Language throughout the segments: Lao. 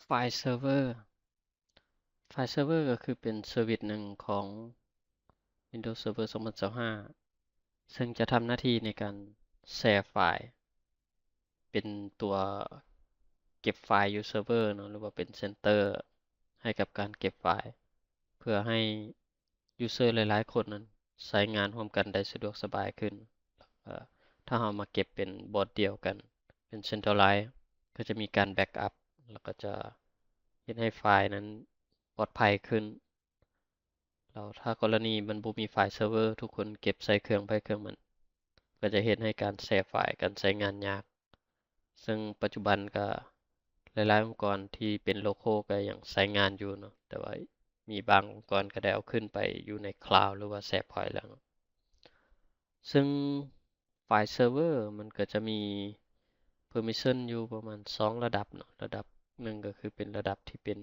File Server File Server ກໍຄືເປັນເຊີວິດໜຶ່ງຂອງ Windows Server ສອງພັນຊາວຫ້າ ເຊິ່ງຈະທຳໜ້າທີ່ໃນການແຊຟາຍ ເປັນຕົວເກັບຟາຍຢູ່ເຊີເວີເນາະ ຫຼືວ່າເປັນເຊັນເຕີໃຫ້ກັບການເກັບຟາຍ ເພື່ອໃຫ້ user ຫຼາຍໆຄົນນັ້ນໃຊ້ງານຮ່ວມກັນໄດ້ສະດວກສະບາຍຂຶ້ນ. ເອີ ຖ້າເຮົາມາເກັບເປັນບ່ອນດຽວກັນ ເປັນ centralize ກໍຈະມີການ backup ແລ້ວກໍຈະເຮັດໃຫ້ຟາຍນັ້ນປອດໄພຂຶ້ນ. ແລ້ວຖ້າກໍລະນີມັນບໍ່ມີ File Server ທຸກຄົນເກັບໃສ່ເຄື່ອງໃຜເຄື່ອງມັນ ກໍຈະເຮັດໃຫ້ການແຊຟາຍ ການໃຊ້ງານຍາກ. ເຊິ່ງປັດຈຸບັນກໍຫຼາຍໆອົງກອນທີ່ເປັນ local ກໍຍັງໃຊ້ງານຢູ່ເນາະ ແຕ່ວ່າມີບາງອົງກອນກໍໄດ້ເອົາຂຶ້ນໄປຢູ່ໃນ cloud ຫຼືວ່າ SharePoint ແລ້ວເນາະ. ເຊິ່ງ File Server ມັນກໍຈະມີ permission ຢູ່ປະມານສອງລະດັບເນາະ. ລະດັບໜຶ່ງກໍຄືເປັນລະດັບທີ່ເປັນ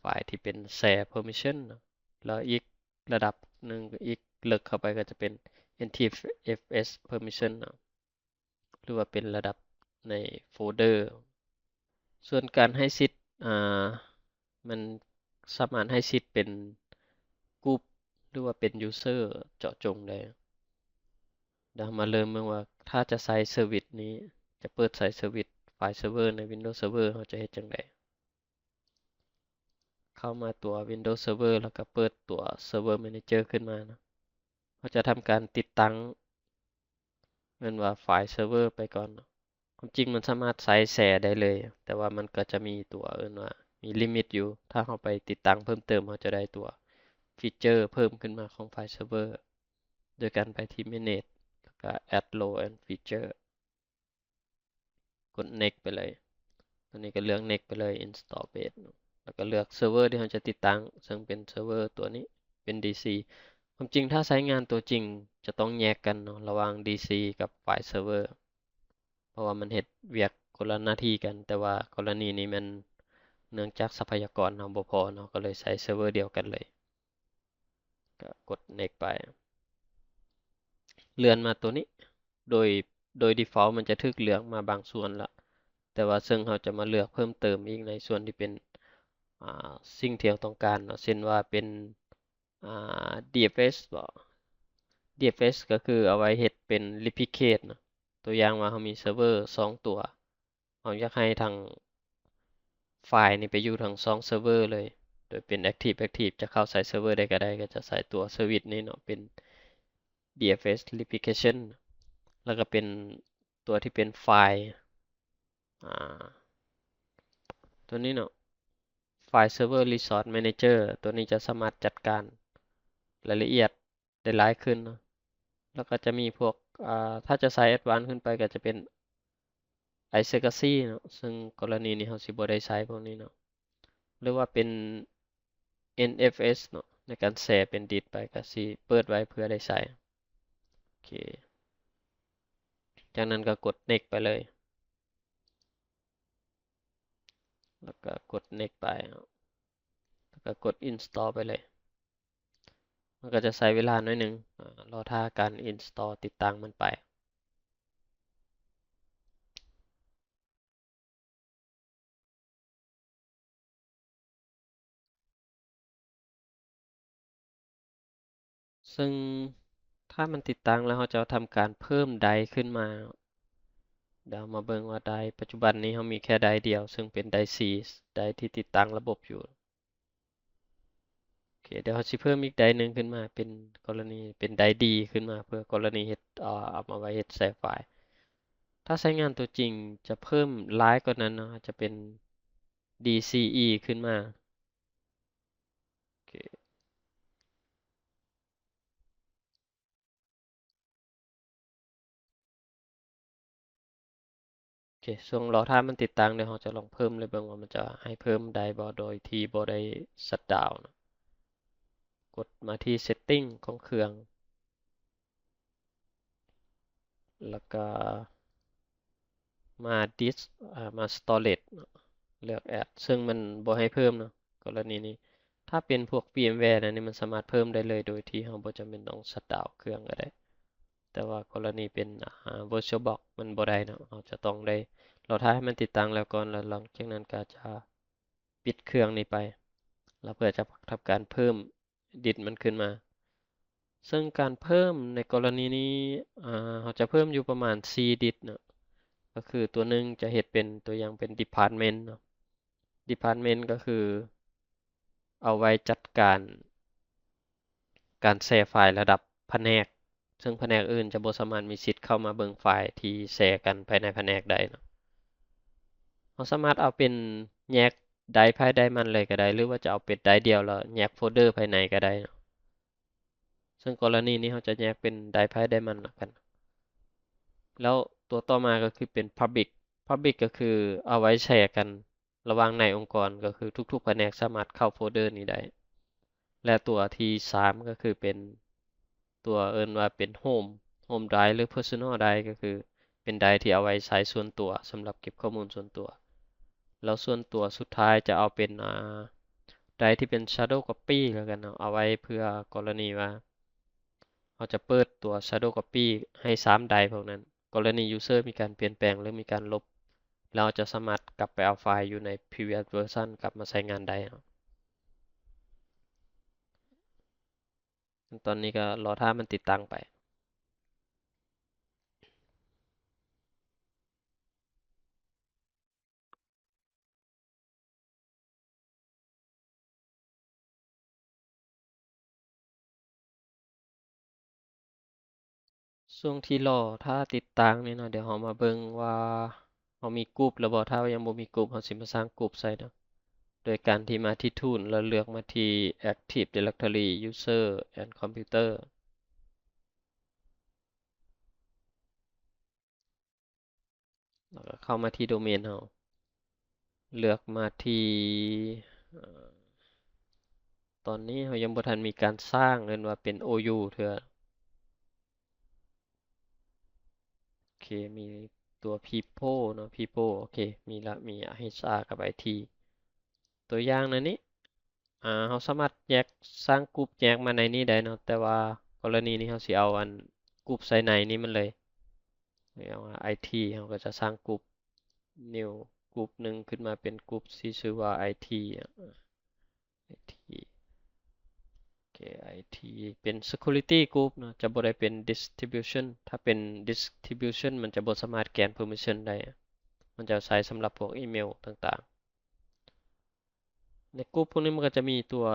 file ທີ່ເປັນ share permission ເນາະ ແລ້ວອີກລະດັບໜຶ່ງ ອີກເລິກເຂົ້າໄປກໍຈະເປັນ N T F S permission ເນາະ ຫຼືວ່າເປັນລະດັບໃນໂຟເດີ. ສ່ວນການໃຫ້ສິດ ອາ ມັນສາມາດໃຫ້ສິດເປັນ group ຫຼືວ່າເປັນ user ເຈາະຈົງໄດ້. ດຽວເຮົາມາເລີ່ມເບິ່ງວ່າ ຖ້າຈະໃຊ້ເຊີວິດນີ້ ຈະເປີດໃຊ້ເຊີວິດ File Server ໃນ Windows Server ເຮົາຈະເຮັດຈັ່ງໃດ? ເຂົ້າມາຕົວ Windows Server ແລ້ວກໍເປີດຕົວ Server Manager ຂຶ້ນມາເນາະ. ເຮົາຈະທຳການຕິດຕັ້ງ ເອີ້ນວ່າ File Server ໄປກ່ອນເນາະ. ຄວາມຈິງມັນສາມາດໃຊ້ share ໄດ້ເລີຍ ແຕ່ວ່າມັນກໍຈະມີຕົວເອີ້ນວ່າ ມີ limit ຢູ່. ຖ້າເຮົາໄປຕິດຕັ້ງເພີ່ມເຕີມ ເຮົາຈະໄດ້ຕົວ feature ເພີ່ມຂຶ້ນມາຂອງ File Server ໂດຍການໄປທີ່ manage ແລ້ວກໍ add role and feature ກົດ next ໄປເລີຍ. ຕົວນີ້ກໍເລືອກ next ໄປເລີຍ install base ເນາະ ແລ້ວກໍເລືອກ server ທີ່ເຮົາຈະຕິດຕັ້ງ ເຊິ່ງເປັນ server ຕົວນີ້ ເປັນ DC. ຄວາມຈິງຖ້າໃຊ້ງານຕົວຈິງຈະຕ້ອງແຍກກັນເນາະ ລະຫວ່າງ DC ກັບ File Server ເພາະວ່າມັນເຮັດວຽກຄົນລະໜ້າທີ່ກັນ. ແຕ່ວ່າກໍລະນີນີ້ແມ່ນເນື່ອງຈາກຊັບພະຍາກອນເຮົາບໍ່ພໍເນາະ ກໍເລີຍໃຊ້ server ດຽວກັນເລີຍ. ກໍກົດ next ໄປ ເລື່ອນມາຕົວນີ້ ໂດຍ ໂດຍ default ມັນຈະຖືກເລືອກມາບາງສ່ວນລະ ແຕ່ວ່າເຊິ່ງເຮົາຈະມາເລືອກເພີ່ມເຕີມອີກໃນສ່ວນທີ່ເປັນ ອາ ສິ່ງທີ່ເຮົາຕ້ອງການເນາະ ເຊັ່ນວ່າເປັນ ອາ DFS ບໍ DFS ກໍຄືເອົາໄວ້ເຮັດເປັນ replicate ເນາະ. ຕົວຢ່າງວ່າເຮົາມີ server ສອງຕົວ ເຮົາຢາກໃຫ້ທັງ file ນີ້ໄປຢູ່ທັງສອງ server ເລີຍ ໂດຍເປັນ active active ຈະເຂົ້າໃສ່ server ໃດກໍໄດ້ ກໍຈະໃຊ້ຕົວ service ນີ້ເນາະ ເປັນ DFS replication ແລ້ວກໍເປັນຕົວທີ່ເປັນ file ອາ ຕົວນີ້ເນາະ File Server Resource Manager ຕົວນີ້ຈະສາມາດຈັດການລາຍລະອຽດ ໄດ້ຫຼາຍຂຶ້ນເນາະ. ແລ້ວກໍຈະມີພວກ ອາ ຖ້າຈະໃຊ້ advance ຂຶ້ນໄປກໍຈະເປັນ iSegacy ເນາະ ເຊິ່ງກໍລະນີນີ້ເຮົາຊິບໍ່ໄດ້ໃຊ້ພວກນີ້ເນາະ ຫຼືວ່າເປັນ NFS ເນາະ ໃນການແຊເປັນດິດໄປ ກໍຊິເປີດໄວ້ເພື່ອໄດ້ໃຊ້. ໂອເຄ ຈາກນັ້ນກໍກົດ next ໄປເລີຍ ແລ້ວກໍກົດ next ໄປເນາະ ແລ້ວກໍກົດ install ໄປເລີຍ. ມັນກໍຈະໃຊ້ເວລາໜ້ອຍໜຶ່ງ ອາ ລໍຖ້າການ install ຕິດຕັ້ງມັນໄປ. ເຊິ່ງຖ້າມັນຕິດຕັ້ງແລ້ວ ເຮົາຈະທຳການເພີ່ມໄດຂຶ້ນມາ. ດຽວເຮົາມາເບິ່ງວ່າໄດ ປັດຈຸບັນນີ້ເຮົາມີແຄ່ໄດດຽວ ເຊິ່ງເປັນໄດ C ໄດທີ່ຕິດຕັ້ງລະບົບຢູ່. ໂອເຄ ດຽວເຮົາຊິເພີ່ມອີກໄດໜຶ່ງຂຶ້ນມາ ເປັນກໍລະນີເປັນໄດ D ຂຶ້ນມາ ເພື່ອກໍລະນີເຮັດ ເອົາມາໄວ້ເຮັດແຊຟາຍ. ຖ້າໃຊ້ງານຕົວຈິງຈະເພີ່ມຫຼາຍກວ່ານັ້ນເນາະ ອາດຈະເປັນ DCE ຂຶ້ນມາ. ໂອເຄ ໂອເຄ ຊ່ວງລໍຖ້າມັນຕິດຕັ້ງ ດຽວເຮົາຈະລອງເພີ່ມເລີຍເບິ່ງວ່າມັນຈະໃຫ້ເພີ່ມໄດ້ບໍ່ ໂດຍທີ່ບໍ່ໄດ້ຊັດດາວນະ. ກົດມາທີ່ setting ຂອງເຄື່ອງ ແລ້ວກະມາ disk ອາ ມາ storage ເນາະ ເລືອກ add ເຊິ່ງມັນບໍ່ໃຫ້ເພີ່ມເນາະ ກໍລະນີນີ້. ຖ້າເປັນພວກ VMware ນະນີ້ ມັນສາມາດເພີ່ມໄດ້ເລີຍ ໂດຍທີ່ເຮົາບໍ່ຈຳເປັນຕ້ອງຊັດດາວເຄື່ອງກໍໄດ້. ແຕ່ວ່າກໍລະນີເປັນ ອາ VirtualBox ມັນບໍ່ໄດ້ເນາະ ເຮົາຈະຕ້ອງໄດ້ລໍຖ້າໃຫ້ມັນຕິດຕັ້ງແລ້ວກ່ອນ ແລ້ວຫຼັງຈາກນັ້ນກໍຈະ ປິດເຄື່ອງນີ້ໄປ ແລ້ວເພື່ອຈະທຳການເພີ່ມດິດມັນຂຶ້ນມາ. ເຊິ່ງການເພີ່ມໃນກໍລະນີນີ້ ອາ ເຮົາຈະເພີ່ມຢູ່ປະມານສີ່ດິດເນາະ, ກໍຄືຕົວໜຶ່ງຈະເຮັດເປັນ ຕົວຢ່າງເປັນ department ເນາະ. department ກໍຄືເອົາໄວ້ຈັດການ ການແຊຟາຍລະດັບພະແນກ, ເຊິ່ງພະແນກອື່ນຈະບໍ່ສາມາດມີສິດເຂົ້າມາເບິ່ງຟາຍທີ່ແຊກັນພາຍໃນພະແນກໄດ້ເນາະ. ເຮົາສາມາດເອົາເປັນແຍກໄດຣຟ໌ພາຍໃດມັນເລີຍກໍໄດ້ ຫຼືວ່າຈະເອົາເປັນໄດຣຟ໌ດຽວ ແລ້ວແຍກໂຟນເດີພາຍໃນກໍໄດ້ເນາະ. ເຊິ່ງກໍລະນີນີ້ເຮົາຈະແຍກເປັນໄດຣຟ໌ພາຍໃດມັນລະກັນ. ແລ້ວຕົວຕໍ່ມາກໍຄືເປັນ public. public ກໍຄືເອົາໄວ້ແຊກັນ ລະຫວ່າງໃນອົງກອນ ກໍຄືທຸກໆພະແນກສາມາດເຂົ້າໂຟນເດີນີ້ໄດ້ ແລະ ຕົວທີສາມກໍຄືເປັນຕົວເອີ້ນວ່າເປັນ home home drive ຫຼື personal drive ກໍຄືເປັນໄດຣຟ໌ທີ່ເອົາໄວ້ໃຊ້ສ່ວນຕົວ ສຳລັບເກັບຂໍ້ມູນສ່ວນຕົວ. ແລ້ວສ່ວນຕົວສຸດທ້າຍຈະເອົາເປັນ ອາ ໄດຣຟ໌ທີ່ເປັນ shadow copy ແລ້ວກັນເນາະ, ເອົາໄວ້ເພື່ອກໍລະນີວ່າ ເຮົາຈະເປີດຕົວ shadow copy ໃຫ້ສາມໄດຣຟ໌ພວກນັ້ນ. ກໍລະນີ user ມີການປ່ຽນແປງ ຫຼື ມີການລົບ, ແລ້ວເຮົາຈະສາມາດກັບໄປເອົາໄຟລ໌ຢູ່ໃນ previous version ກັບມາໃຊ້ງານໄດ້. ຂັ້ນຕອນນີ້ກໍລໍຖ້າມັນຕິດຕັ້ງໄປ. ຊ່ວງທີ່ລໍຖ້າຕິດຕັ້ງນີ້ເນາະ, ດຽວເຮົາມາເບິ່ງວ່າເຮົາມີກຣຸບແລ້ວບໍ່. ຖ້າວ່າຍັງບໍ່ມີກຣຸບ ເຮົາຊິມາສ້າງກຣຸບໃສ່ເນາະ, ໂດຍການທີ່ມາທີ່ Tool ແລ້ວເລືອກມາທີ່ Active Directory User and Computer. ແລ້ວກໍເຂົ້າມາທີ່ໂດເມນເຮົາ, ເລືອກມາທີ່ ເອີ ຕອນນີ້ເຮົາຍັງບໍ່ທັນມີການສ້າງເອີ້ນວ່າເປັນ ໂອ ຢູ ເທື່ອ. ໂອເຄ ມີຕົວ People ເນາະ, People ໂອເຄ ມີລະ ມີ HR ກັບ IT. ຕົວຢ່າງໃນນີ້ ອາ ເຮົາສາມາດແຍກ ສ້າງກຣຸບແຍກມາໃນນີ້ໄດ້ເນາະ, ແຕ່ວ່າກໍລະນີນີ້ເຮົາຊິເອົາອັນກຣຸບໃສ່ໃນນີ້ມັນເລີຍ. ເອົາວ່າ ໄອທີ ເຮົາກໍຈະສ້າງກຣຸບ New ກຣຸບໜຶ່ງຂຶ້ນມາເປັນກຣຸບທີ່ຊື່ວ່າ ໄອທີ ອາ ໄອທີ ໂອເຄ ໄອທີ ເປັນ Security Group ເນາະ, ຈະບໍ່ໄດ້ເປັນ Distribution. ຖ້າເປັນ Distribution ມັນຈະບໍ່ສາມາດແກນ Permission ໄດ້, ມັນຈະໃຊ້ສຳລັບພວກອີເມວຕ່າງໆ. ໃນກຣຸບພວກນີ້ມັນກໍຈະມີຕົວ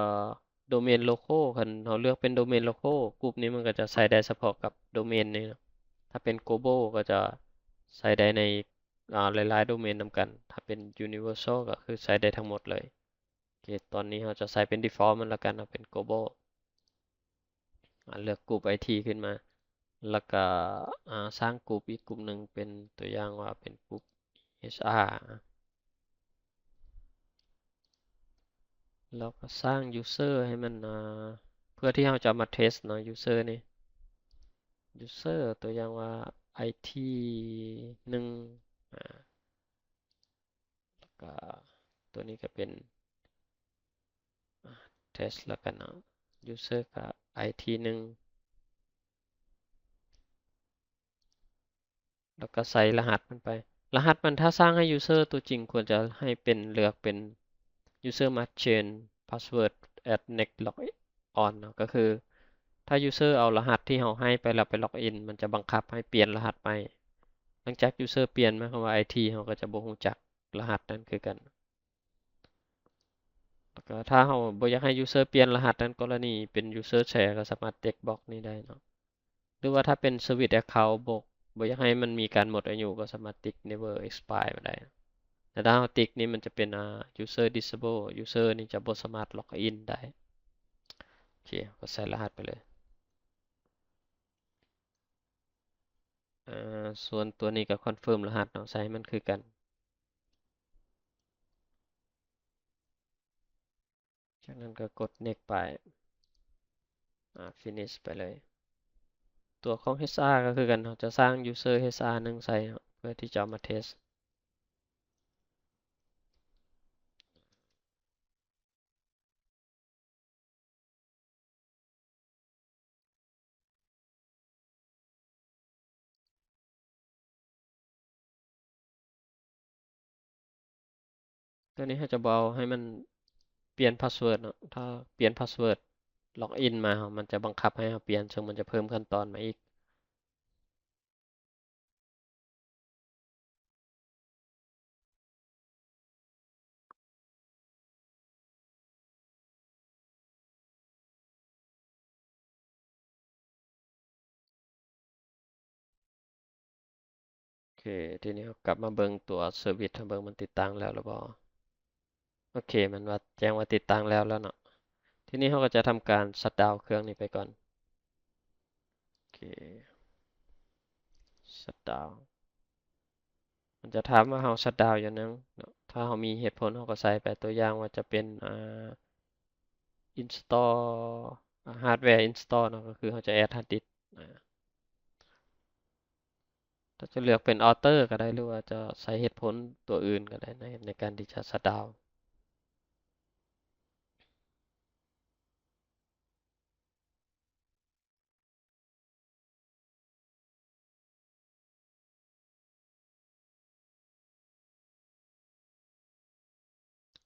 Domain Local. ຄັນເຮົາເລືອກເປັນ Domain Local ກຣຸບນີ້ມັນກໍຈະໃຊ້ໄດ້ສະເພາະກັບໂດເມນນີ້ເນາະ, ຖ້າເປັນ Global ກໍຈະໃຊ້ໄດ້ໃນ ອາ ຫຼາຍໆໂດເມນນຳກັນ, ຖ້າເປັນ Universal ກໍຄືໃຊ້ໄດ້ທັງໝົດເລີຍ. ໂອເຄ ຕອນນີ້ເຮົາຈະໃຊ້ເປັນ Default ມັນລະກັນເນາະ, ເປັນ Global. ອາ ເລືອກກຣຸບ ໄອທີ ຂຶ້ນມາ ແລ້ວກໍ ອາ ສ້າງກຣຸບອີກກຣຸບໜຶ່ງ ເປັນຕົວຢ່າງວ່າເປັນກຣຸບ ເອຊອາ ແລ້ວກໍສ້າງ User ໃຫ້ມັນ ອາ ເພື່ອທີ່ເຮົາຈະເອົາມາ Test ເນາະ User ນີ້ User ຕົວຢ່າງວ່າ ໄອທີ ໜຶ່ງ ອາ ແລ້ວກໍຕົວນີ້ກໍເປັນ ອາ Test ແລ້ວກັນເນາະ User ກໍ ໄອທີ ໜຶ່ງ ແລ້ວກໍໃສ່ລະຫັດມັນໄປ. ລະຫັດມັນ ຖ້າສ້າງໃຫ້ User ຕົວຈິງ ຄວນຈະໃຫ້ເປັນ ເລືອກເປັນ User must change password at next log on ເນາະ, ກໍຄືຖ້າ User ເອົາລະຫັດທີ່ເຮົາໃຫ້ໄປແລ້ວໄປ log in ມັນຈະບັງຄັບໃຫ້ປ່ຽນລະຫັດໃໝ່. ຫຼັງຈາກ User ປ່ຽນ ໝາຍຄວາມວ່າ ໄອທີ ເຮົາກໍຈະບໍ່ຮູ້ຈັກລະຫັດນັ້ນຄືກັນ. ແລ້ວກໍຖ້າເຮົາບໍ່ຢາກໃຫ້ User ປ່ຽນລະຫັດນັ້ນ, ກໍລະນີເປັນ User share ກໍສາມາດ check box ນີ້ໄດ້ເນາະ. ຫຼືວ່າຖ້າເປັນ Service Account ບໍ່ ບໍ່ຢາກໃຫ້ມັນມີການໝົດອາຍຸ ກໍສາມາດຕິກ Never Expire ມາໄດ້. ແຕ່ຖ້າເຮົາຕິກນີ້ ມັນຈະເປັນ ອາ User Disable, User ນີ້ຈະບໍ່ສາມາດ log in ໄດ້. ໂອເຄ ເຮົາກໍໃສ່ລະຫັດໄປເລີຍ. ອາ ສ່ວນຕົວນີ້ກໍ confirm ລະຫັດເນາະ, ໃສ່ໃຫ້ມັນຄືກັນ. ຈາກນັ້ນກໍກົດ next ໄປ ອາ finish ໄປເລີຍ. ຕົວຂອງ HR ກໍຄືກັນ, ເຮົາຈະສ້າງ user HR ໜຶ່ງໃສ່ເນາະ ເພື່ອທີ່ຈະເອົາມາ test. ໂອ ຕົວນີ້ເຮົາຈະບໍ່ເອົາໃຫ້ມັນປ່ຽນພາສເວີດເນາະ. ຖ້າປ່ຽນພາສເວີດ ລັອກອິນມາ ເຮົາ ມັນຈະບັງຄັບໃຫ້ເຮົາປ່ຽນ, ເຊິ່ງມັນຈະເພີ່ມຂັ້ນຕອນມາອີກ. ໂອເຄ ທີນີ້ເຮົາກັບມາເບິ່ງຕົວເຊີວິດ ເຮົາເບິ່ງມັນຕິດຕັ້ງແລ້ວຫຼືບໍ່. ໂອເຄ ມັນວ່າ ແຈ້ງວ່າຕິດຕັ້ງແລ້ວແລ້ວເນາະ. ທີນີ້ເຮົາກໍຈະທຳການຊັດດາວເຄື່ອງນີ້ໄປກ່ອນ. ໂອເຄ ຊັດດາວ ມັນຈະຖາມວ່າເຮົາຊັດດາວຍ້ອນຫຍັງເນາະ. ຖ້າເຮົາມີເຫດຜົນ ເຮົາກໍໃສ່ໄປ. ຕົວຢ່າງວ່າຈະເປັນ ອ່າ ອິນສະຕໍ ອ່າ ຮາດແວອິນສະຕໍເນາະ, ກໍຄືເຮົາຈະແອັດຮາດດິດ. ອ່າ ເຮົາຈະເລືອກເປັນອໍເຕີກໍໄດ້ ຫຼືວ່າຈະໃສ່ເຫດຜົນຕົວອື່ນກໍໄດ້ໃນ ໃນການທີ່ຈະຊັດດາວ.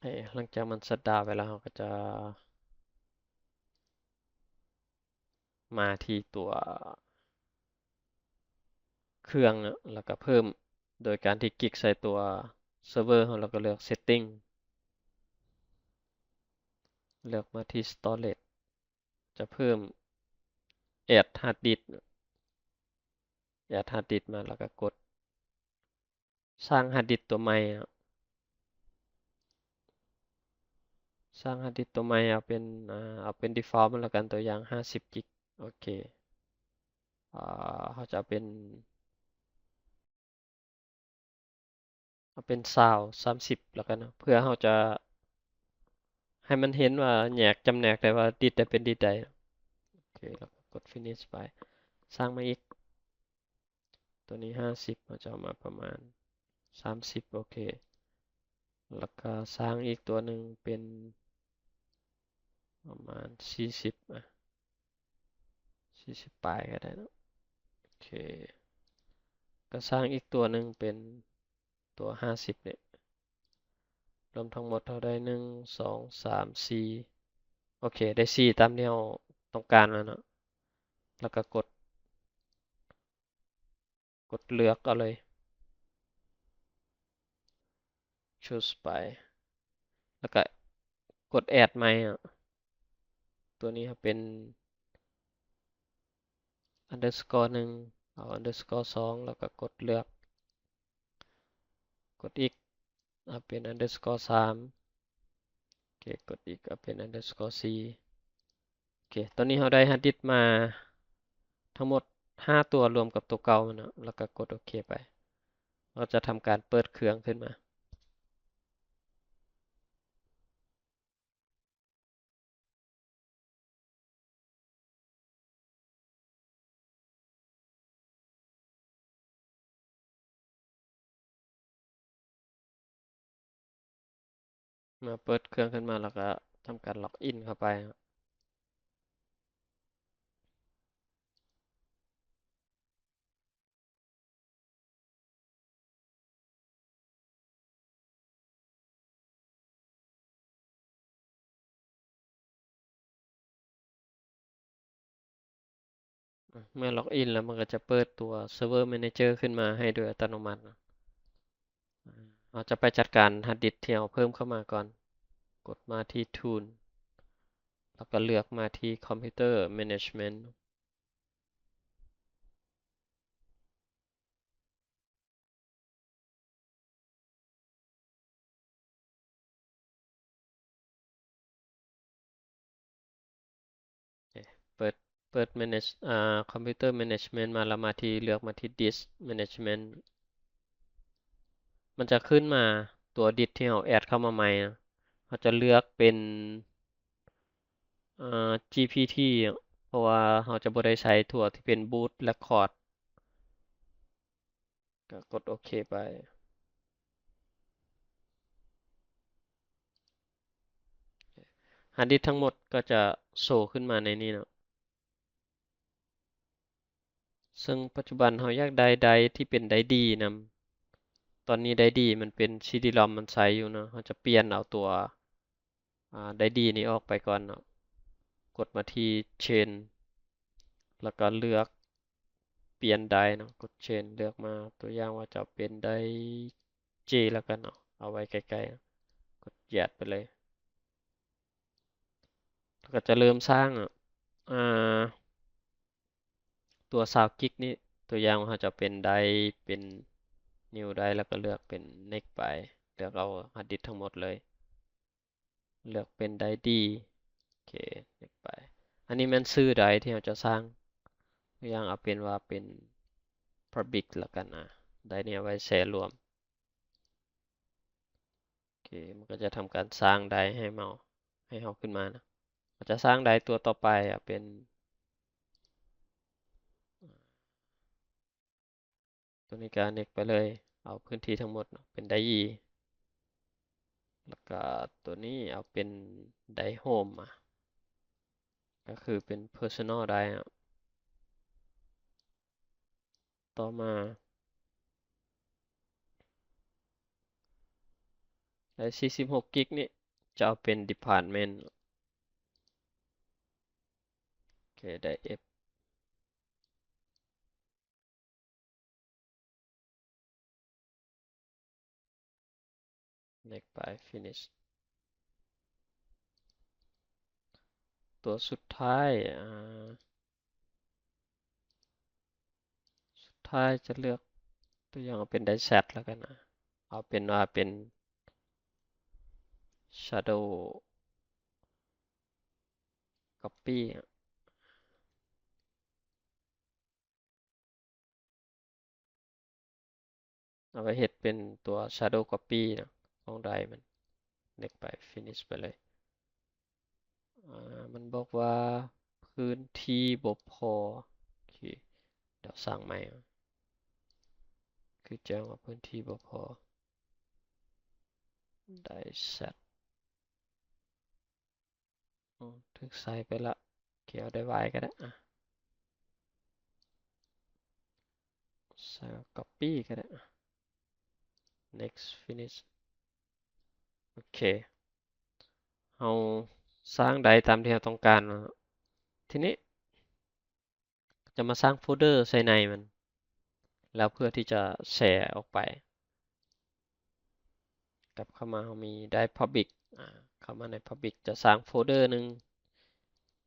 ເອີ ຫຼັງຈາກມັນຊັດດາວໄປແລ້ວ ເຮົາກໍຈະມາທີ່ຕົວເຄື່ອງເນາະ ແລ້ວກໍເພີ່ມ ໂດຍການທີ່ຄລິກໃສ່ຕົວເຊີເວີເຮົາ ແລ້ວກໍເລືອກເຊັດຕິ້ງ ເລືອກມາທີ່ສະຕໍເຣດ ຈະເພີ່ມແອັດຮາດດິດ ແອັດຮາດດິດມາ ແລ້ວກໍກົດສ້າງຮາດດິດຕົວໃໝ່ເນາະ. ສ້າງຮາດດິດຕົວໃໝ່ ເອົາເປັນ ອ່າ ເອົາເປັນດີຟອລມັນແລ້ວກັນ, ຕົວຢ່າງຫ້າສິບກິກ. ໂອເຄ ອ່າ ເຮົາຈະເອົາເປັນ ເອົາເປັນຊາວ ສາມສິບແລ້ວກັນເນາະ ເພື່ອເຮົາຈະໃຫ້ມັນເຫັນວ່າແຍກຈຳແນກໄດ້ວ່າດິດໃດເປັນດິດໃດ. ໂອເຄ ແລ້ວກໍກົດຟິນິຊໄປ ສ້າງມາອີກ ຕົວນີ້ຫ້າສິບ ເຮົາຈະເອົາມາປະມານສາມສິບ. ໂອເຄ ແລ້ວກໍສ້າງອີກຕົວໜຶ່ງເປັນປະມານສີ່ສິບ ອ່ະ ສີ່ສິບປາຍກໍໄດ້ເນາະ. ໂອເຄ ກໍສ້າງອີກຕົວໜຶ່ງເປັນຕົວຫ້າສິບນີ້ ລວມທັງໝົດເຮົາໄດ້ ໜຶ່ງ ສອງ ສາມ ສີ່ ໂອເຄ ໄດ້ສີ່ຕາມທີ່ເຮົາຕ້ອງການແລ້ວເນາະ. ແລ້ວກໍກົດ ກົດເລືອກເອົາເລີຍ ຈູສໄປ ແລ້ວກະກົດແອັດໃໝ່ເນາະ. ຕົວນີ້ເຮົາເປັນອັນເດີສະກໍໜຶ່ງ ເອົາອັນເດີສະກໍສອງ ແລ້ວກະກົດເລືອກ ກົດອີກ ເອົາເປັນອັນເດີສະກໍສາມ. ໂອເຄ ກົດອີກ ເອົາເປັນອັນເດີສະກໍສີ່. ໂອເຄ ຕອນນີ້ເຮົາໄດ້ຮາດດິດມາທັງໝົດຫ້າຕົວ ລວມກັບຕົວເກົ່າມັນເນາະ ແລ້ວກໍກົດໂອເຄໄປ. ເຮົາຈະທຳການເປີດເຄື່ອງຂຶ້ນມາ. ເມື່ອເປີດເຄື່ອງຂຶ້ນມາ ແລ້ວກໍທຳການລັອກອິນເຂົ້າໄປ. ເມື່ອລັອກອິນແລ້ວ ມັນກໍຈະເປີດຕົວເຊີເວີແມເນເຈີຂຶ້ນມາໃຫ້ໂດຍອັດຕະໂນມັດ. ເຮົາຈະໄປຈັດການຮາດດິດທີ່ເຮົາເພີ່ມເຂົ້າມາກ່ອນ. ກົດມາທີ່ທູນ ແລ້ວກໍເລືອກມາທີ່ຄອມພິວເຕີແມເນຈເມັນ. ເປີດ ເປີດແມເນຈ ອ່າ ຄອມພິວເຕີແມເນຈເມັນມາ ແລ້ວມາທີ່ ເລືອກມາທີ່ດິສແມເນຈເມັນ. ມັນຈະຂຶ້ນມາຕົວດິດທີ່ເຮົາແອັດເຂົ້າມາໃໝ່ນະ. ເຮົາຈະເລືອກເປັນ ອ່າ ຈີພີທີ ເພາະວ່າເຮົາຈະບໍ່ໄດ້ໃຊ້ຕົວທີ່ເປັນບູດເຣັກຄອດ. ກໍກົດໂອເຄໄປ. ຮາດດິດທັງໝົດກໍຈະໂຊຂຶ້ນມາໃນນີ້ເນາະ. ເຊິ່ງປັດຈຸບັນເຮົາຢາກໄດ້ໄດຣຟ໌ທີ່ເປັນໄດຣຟ໌ດີນຳ. ຕອນນີ້ໄດຣີມັນເປັນຊີດີຣອມ ມັນໃຊ້ຢູ່ເນາະ, ເຮົາຈະປ່ຽນເອົາຕົວ ອາ ໄດຣີນີ້ອອກໄປກ່ອນເນາະ. ກົດມາທີ່ເຊນ ແລ້ວກໍເລືອກປ່ຽນໄດຣເນາະ, ກົດເຊນ ເລືອກມາ ຕົວຢ່າງວ່າຈະເອົາເປັນໄດຣເຈແລ້ວກັນເນາະ, ເອົາໄວ້ໃກ້ໆ ກົດແຢດໄປເລີຍ. ແລ້ວກໍຈະເລີ່ມສ້າງ ອາ ຕົວຊາວກິກນີ້, ຕົວຢ່າງວ່າເຮົາຈະເອົາເປັນໄດຣ ເປັນນິວໄດຣ ແລ້ວກໍເລືອກເປັນເນັກໄປ, ເລືອກເອົາຮາດດິສທັງໝົດເລີຍ, ເລືອກເປັນໄດຣີ ໂອເຄ ເນັກໄປ. ອັນນີ້ແມ່ນຊື່ໄດຣທີ່ເຮົາຈະສ້າງ, ຕົວຢ່າງເອົາເປັນວ່າເປັນພັບບລິກແລ້ວກັນນະ, ໄດຣນີ້ເອົາໄວ້ແຊລວມ. ໂອເຄ ມັນກໍຈະທຳການສ້າງໄດຣໃຫ້ເຮົາ ໃຫ້ເຮົາຂຶ້ນມານະ. ເຮົາຈະສ້າງໄດຣຕົວຕໍ່ໄປ ເອົາເປັນ ຕົວນີ້ກໍເນັກໄປເລີຍ, ເອົາພື້ນທີ່ທັງໝົດເນາະ ເປັນໄດອີ, ແລ້ວກໍຕົວນີ້ເອົາເປັນໄດໂຮມມາ, ກໍຄືເປັນເພີເຊີນອລໄດຣເນາະ. ຕໍ່ມາ ໄດ້ສີ່ສິບຫົກກິກນີ້ ຈະເອົາເປັນດີພາດເມັນ, ໂອເຄ ໄດ້ເອັບ ເນັກໄປ ຟິນິດ ຕົວສຸດທ້າຍ ອາ ສຸດທ້າຍຈະເລືອກ ຕົວຢ່າງເອົາເປັນໄດແຊັດແລ້ວກັນນະ, ເອົາເປັນວ່າເປັນ Shadow Copy ເອົາໄປເຮັດເປັນຕົວ Shadow Copy ເນາະ ຂອງໄດຣມັນ. ເນັກໄປ ຟິນິດໄປເລີຍ. ອາ ມັນບອກວ່າພື້ນທີ່ບໍ່ພໍ, ໂອເຄ ດຽວສ້າງໃໝ່. ຄືແຈ້ງວ່າພື້ນທີ່ບໍ່ພໍ ໄດແຊັດ ໂອ້ ຖືກໃສ່ໄປລະ. ໂອເຄ ເອົາໄດ້ວາຍກໍໄດ້ ອາ ໃສ່ກັອບປີ້ກໍໄດ້ ອາ ເນັກ ຟິນິດ ໂອເຄ ເຮົາສ້າງໄດ້ຕາມທີ່ເຮົາຕ້ອງການແລ້ວ. ທີນີ້ ຈະມາສ້າງໂຟນເດີໃສ່ໃນມັນ ແລ້ວເພື່ອທີ່ຈະແຊອອກໄປ. ກັບເຂົ້າມາ ເຮົາມີໄດ້ພັບບລິກ ອາ ເຂົ້າມາໃນພັບບລິກ ຈະສ້າງໂຟນເດີໜຶ່ງ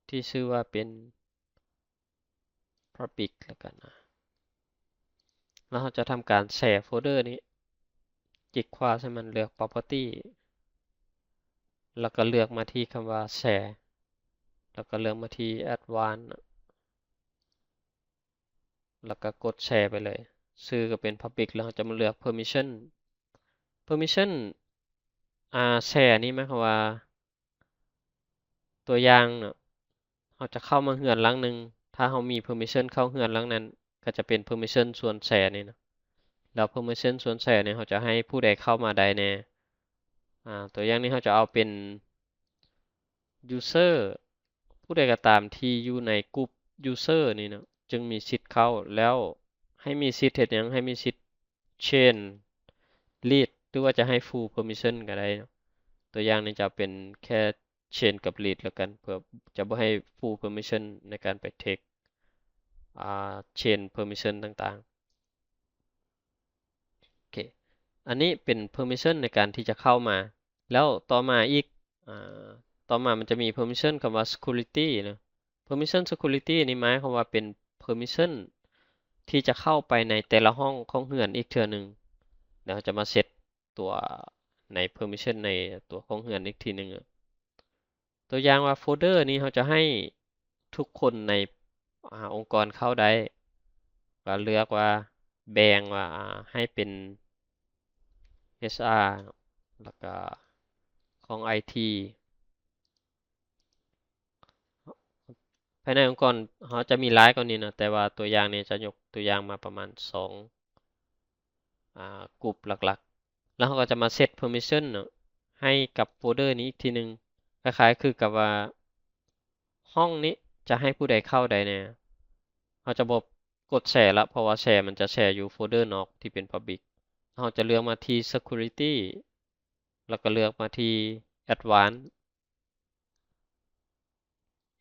ທີ່ຊື່ວ່າເປັນພັບບລິກແລ້ວກັນນະ. ແລ້ວເຮົາຈະທຳການແຊໂຟນເດີນີ້ ຈິກຂວາໃສ່ມັນ ເລືອກ Property ແລ້ວກໍເລືອກມາທີ່ຄຳວ່າ Share ແລ້ວກໍເລືອກມາທີ່ Advanced ແລ້ວກໍກົດ Share ໄປເລີຍ. ຊື່ກໍເປັນ Public ແລ້ວເຮົາຈະມາເລືອກ Permission Permission ອາ Share ນີ້ໝາຍຄວາມວ່າ ຕົວຢ່າງເນາະ ເຮົາຈະເຂົ້າມາເຮືອນຫຼັງໜຶ່ງ ຖ້າເຮົາມີ Permission ເຂົ້າເຮືອນຫຼັງນັ້ນ ກໍຈະເປັນ Permission ສ່ວນ Share ນີ້ນະ. ແລ້ວ Permission ສ່ວນ Share ນີ້ ເຮົາຈະໃຫ້ຜູ້ໃດເຂົ້າມາໄດ້ແດ່? ອາ ຕົວຢ່າງນີ້ ເຮົາຈະເອົາເປັນ User ຜູ້ໃດກໍຕາມທີ່ຢູ່ໃນກຸ່ມ User ນີ້ເນາະ ຈຶ່ງມີສິດເຂົ້າ. ແລ້ວໃຫ້ມີສິດເຮັດຫຍັງ? ໃຫ້ມີສິດ Change Lead ຫຼືວ່າຈະໃຫ້ Full Permission ກໍໄດ້ເນາະ. ຕົວຢ່າງນີ້ຈະເປັນແຄ່ Change ກັບ Lead ແລ້ວກັນ ເພື່ອຈະບໍ່ໃຫ້ Full Permission ໃນການໄປ Take ອາ Change Permission ຕ່າງໆ. ໂອເຄ ອັນນີ້ເປັນ Permission ໃນການທີ່ຈະເຂົ້າມາ. ແລ້ວຕໍ່ມາອີກ ອາ ຕໍ່ມາມັນຈະມີ Permission ຄຳວ່າ Security ເນາະ. Permission Security ນີ້ໝາຍຄວາມວ່າເປັນ Permission ທີ່ຈະເຂົ້າໄປໃນແຕ່ລະຫ້ອງຂອງເຮືອນອີກເທື່ອໜຶ່ງ. ແລ້ວເຮົາຈະມາເຊັດຕົວໃນ Permission ໃນຕົວຂອງເຮືອນອີກທີໜຶ່ງ. ຕົວຢ່າງວ່າໂຟນເດີນີ້ ເຮົາຈະໃຫ້ທຸກຄົນໃນ ອາ ອົງກອນເຂົ້າໄດ້ ກໍເລືອກວ່າ ແບ່ງວ່າ ອາ ໃຫ້ເປັນ ເອັດອາ ແລ້ວກໍຂອງ ໄອທີ. ພາຍໃນອົງກອນເຮົາຈະມີຫຼາຍກວ່ານີ້ເນາະ ແຕ່ວ່າຕົວຢ່າງນີ້ຈະຍົກຕົວຢ່າງມາປະມານສອງ ອາ ກຸ່ມຫຼັກໆ ແລ້ວເຮົາກໍຈະມາເຊັດ Permission ເນາະ ໃຫ້ກັບໂຟນເດີນີ້ອີກທີໜຶ່ງ. ຄ້າຍໆຄືກັບວ່າຫ້ອງນີ້ຈະໃຫ້ຜູ້ໃດເຂົ້າໄດ້ແດ່. ເຮົາຈະບໍ່ ກົດ Share ລະ ເພາະວ່າ Share ມັນຈະ Share ຢູ່ໂຟນເດີນອກທີ່ເປັນ Public. ເຮົາຈະເລືອກມາທີ່ Security ແລ້ວກໍເລືອກມາທີ່ Advanced.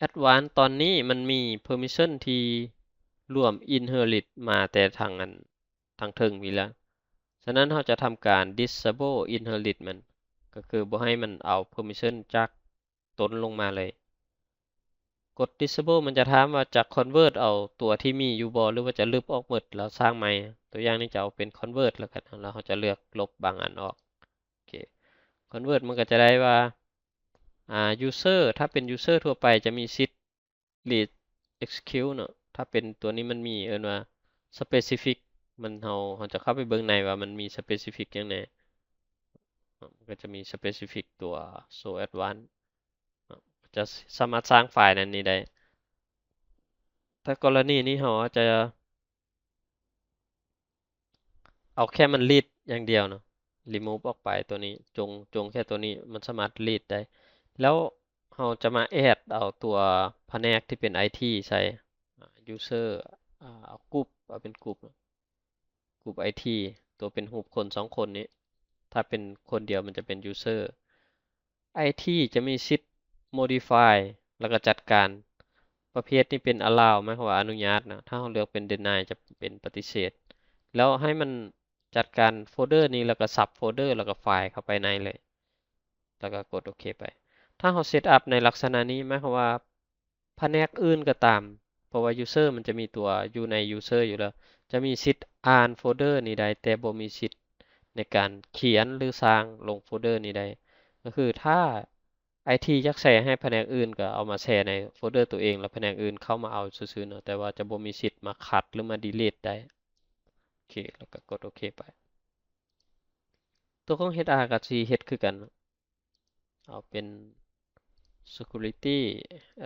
Advanced ຕອນນີ້ມັນມີ Permission ທີ່ລວມ Inherit ມາແຕ່ທາງອັນ ທາງເທິງພີ້ແລ້ວ. ສະນັ້ນເຮົາຈະທຳການ Disable Inherit ມັນ ກໍຄືບໍ່ໃຫ້ມັນເອົາ Permission ຈາກ ຕົ້ນລົງມາເລີຍ. ກົດ Disable ມັນຈະຖາມວ່າຈະ Convert ເອົາຕົວທີ່ມີຢູ່ບໍ່ ຫຼືວ່າຈະລຶບອອກໝົດແລ້ວສ້າງໃໝ່. ຕົວຢ່າງນີ້ຈະເອົາເປັນ Convert ແລ້ວກັນ ແລ້ວເຮົາຈະເລືອກລົບບາງອັນອອກ. ໂອເຄ Convert ມັນກໍຈະໄດ້ວ່າ ອາ User ຖ້າເປັນ User ທົ່ວໄປຈະມີສິດ Read Execute ເນາະ. ຖ້າເປັນຕົວນີ້ມັນມີເອີ້ນວ່າ Specific ມັນ ເຮົາ ເຮົາຈະເຂົ້າໄປເບິ່ງໃນວ່າມັນມີ Specific ຫຍັງແດ່. ມັນກໍຈະມີ Specific ຕົວ Show Advanced ເນາະ ຈະສາມາດສ້າງໄຟລ໌ໃນນີ້ໄດ້. ແຕ່ກໍລະນີນີ້ເຮົາອາດຈະ ເອົາແຄ່ມັນ Read ຢ່າງດຽວເນາະ Remove ອອກໄປຕົວນີ້ ຈົ່ງ ຈົ່ງແຄ່ຕົວນີ້ ມັນສາມາດ Read ໄດ້. ແລ້ວເຮົາຈະມາ Add ເອົາຕົວພະແນກທີ່ເປັນ ໄອທີ ໃສ່ User ອາ ເອົາ Group ເອົາເປັນ Group ເນາະ Group ໄອທີ ຕົວເປັນຮູບຄົນສອງຄົນນີ້. ຖ້າເປັນຄົນດຽວມັນຈະເປັນ User ໄອທີຈະມີສິດ Modify ແລ້ວກໍຈັດການ. ປະເພດນີ້ເປັນ Allow ໝາຍຄວາມວ່າອະນຸຍາດນະ. ຖ້າເຮົາເລືອກເປັນ Deny ຈະເປັນປະຕິເສດ. ແລ້ວໃຫ້ມັນຈັດການໂຟລເດີນີ້ ແລ້ວກໍ Sub ໂຟລເດີ ແລ້ວກໍໄຟລ໌ເຂົ້າໄປໃນເລີຍ ແລ້ວກໍກົດໂອເຄໄປ. ຖ້າເຮົາ Set Up ໃນລັກສະນະນີ້ ໝາຍຄວາມວ່າ ພະແນກອື່ນກໍຕາມ ເພາະວ່າ User ມັນຈະມີຕົວຢູ່ໃນ User ຢູ່ແລ້ວ ຈະມີສິດອ່ານໂຟລເດີນີ້ໄດ້ ແຕ່ບໍ່ມີສິດໃນການຂຽນ ຫຼື ສ້າງລົງໂຟລເດີນີ້ໄດ້. ກໍຄືຖ້າ ໄອທີ ຢາກແຊໃຫ້ພະແນກອື່ນ ກໍເອົາມາແຊໃນໂຟລເດີຕົວເອງ ແລ້ວພະແນກອື່ນເຂົ້າມາເອົາຊື່ໆເນາະ ແຕ່ວ່າຈະບໍ່ມີສິດມາຄັດ ຫຼື ມາ Delete ໄດ້. ໂອເຄ ແລ້ວກໍກົດໂອເຄໄປ. ຕົວຂອງ HR ກໍຊິເຮັດຄືກັນ ເອົາເປັນ Security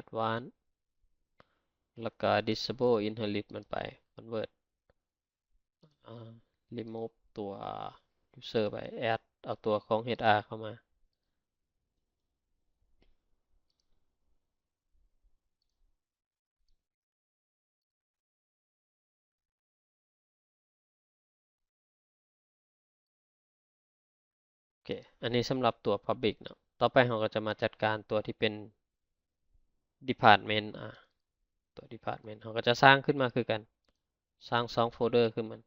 Advanced ແລ້ວກໍ Disable Inherit ມັນໄປ Convert ອາ Remove ຕົວ User ໄປ Add ເອົາຕົວຂອງ HR ເຂົ້າມາ. ໂອເຄ ອັນນີ້ສຳລັບຕົວ Public ເນາະ. ຕໍ່ໄປເຮົາກໍຈະມາຈັດການຕົວທີ່ເປັນ Department ອາ ຕົວ Department ເຮົາກໍຈະສ້າງຂຶ້ນມາຄືກັນ ສ້າງສອງໂຟລເດີຄືກັນ.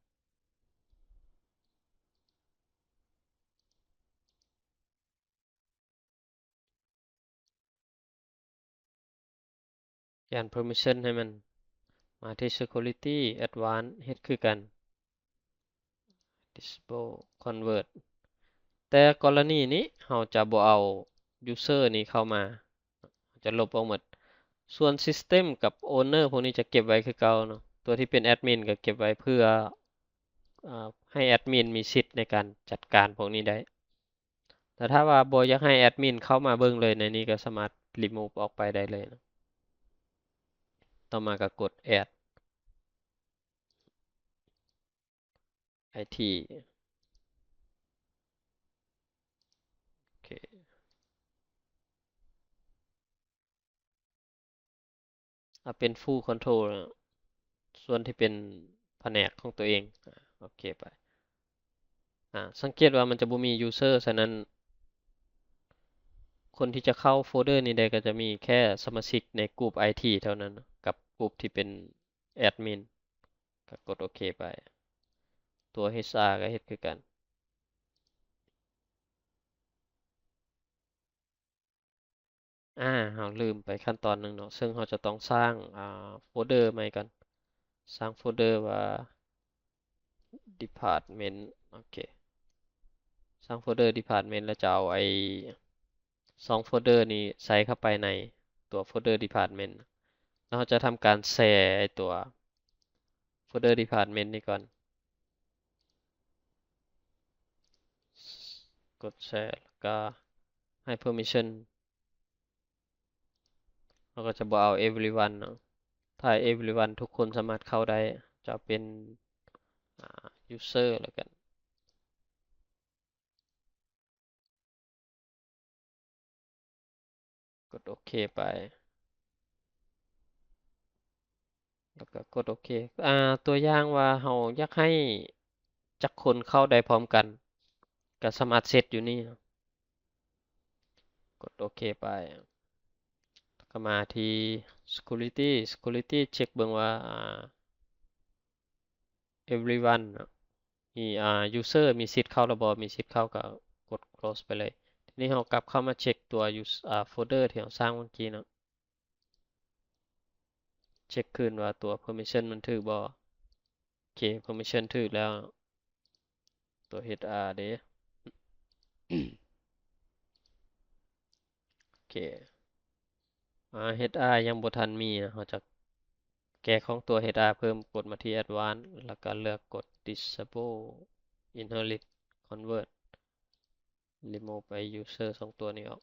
ປ່ຽນ permission ໃຫ້ມັນ ມາທີ່ security advanced ເຮັດຄືກັນ disable convert. ແຕ່ກໍລະນີນີ້ເຮົາຈະບໍ່ເອົາ user ນີ້ເຂົ້າມາ ຈະລົບອອກໝົດ. ສ່ວນ system ກັບ owner ພວກນີ້ຈະເກັບໄວ້ຄືເກົ່າເນາະ. ຕົວທີ່ເປັນ admin ກໍເກັບໄວ້ເພື່ອ ອາ ໃຫ້ admin ມີສິດໃນການຈັດການພວກນີ້ໄດ້. ແຕ່ຖ້າວ່າບໍ່ຢາກໃຫ້ admin ເຂົ້າມາເບິ່ງເລີຍ ໃນນີ້ກໍສາມາດ remove ອອກໄປໄດ້ເລີຍເນາະ. ຕໍ່ມາກໍກົດ add ໄອທີ ໂອເຄ ເອົາເປັນ full control ສ່ວນທີ່ເປັນພະແນກຂອງຕົວເອງ. ອາ ໂອເຄໄປ. ອາ ສັງເກດວ່າມັນຈະບໍ່ມີ user ສະນັ້ນ ຄົນທີ່ຈະເຂົ້າໂຟລເດີນີ້ໄດ້ກໍຈະມີແຄ່ສະມາຊິກໃນກຸ່ມໄອທີເທົ່ານັ້ນ ກັບກຸ່ມທີ່ເປັນ admin ກໍກົດໂອເຄໄປ. ຕົວ HR ກໍເຮັດຄືກັນ. ອາ ເຮົາລືມໄປຂັ້ນຕອນໜຶ່ງເນາະ ເຊິ່ງເຮົາຈະຕ້ອງສ້າງ ອາ ໂຟລເດີໃໝ່ກ່ອນ. ສ້າງໂຟລເດີວ່າ Department ໂອເຄ ສ້າງໂຟລເດີ Department ແລ້ວຈະເອົາໄອ້ສອງໂຟລເດີນີ້ໃສ່ເຂົ້າໄປໃນຕົວໂຟລເດີ Department ແລ້ວເຮົາຈະທຳການແຊໄອ້ຕົວໂຟລເດີ Department ນີ້ກ່ອນ. ກົດແຊ ແລ້ວກໍໃຫ້ permission ເຮົາກໍຈະບໍ່ເອົາ everyone ເນາະ. ຖ້າ everyone ທຸກຄົນສາມາດເຂົ້າໄດ້ ຈະເປັນ ອາ user ແລ້ວກັນ. ກົດໂອເຄໄປ ແລ້ວກໍກົດໂອເຄ. ອາ ຕົວຢ່າງວ່າເຮົາຢາກໃຫ້ ຈັກຄົນເຂົ້າໄດ້ພ້ອມກັນ ກໍສາມາດເຊັດຢູ່ນີ້ເນາະ. ກົດໂອເຄໄປ ແລ້ວກໍມາທີ່ security security ເຊັກເບິ່ງວ່າ ອ່າ everyone ເນາະ ມີ ອ່າ user ມີສິດເຂົ້າຫຼືບໍ່ ມີສິດເຂົ້າກໍກົດ close ໄປເລີຍ. ທີນີ້ເຮົາກັບເຂົ້າມາເຊັກຕົວ user ອ່າ folder ທີ່ເຮົາສ້າງເມື່ອກີ້ເນາະ ເຊັກຄືນວ່າຕົວ permission ມັນຖືກບໍ່. ໂອເຄ permission ຖືກແລ້ວ. ຕົວ HR ເດ້ ໂອເຄ ອ່າ HR ຍັງບໍ່ທັນມີນະ ເຮົາຈະແກ້ຂອງຕົວ HR ເພີ່ມ ກົດມາທີ່ advanced ແລ້ວກໍເລືອກກົດ disable inherit convert remove ໄອ້ user ສອງຕົວນີ້ອອກ.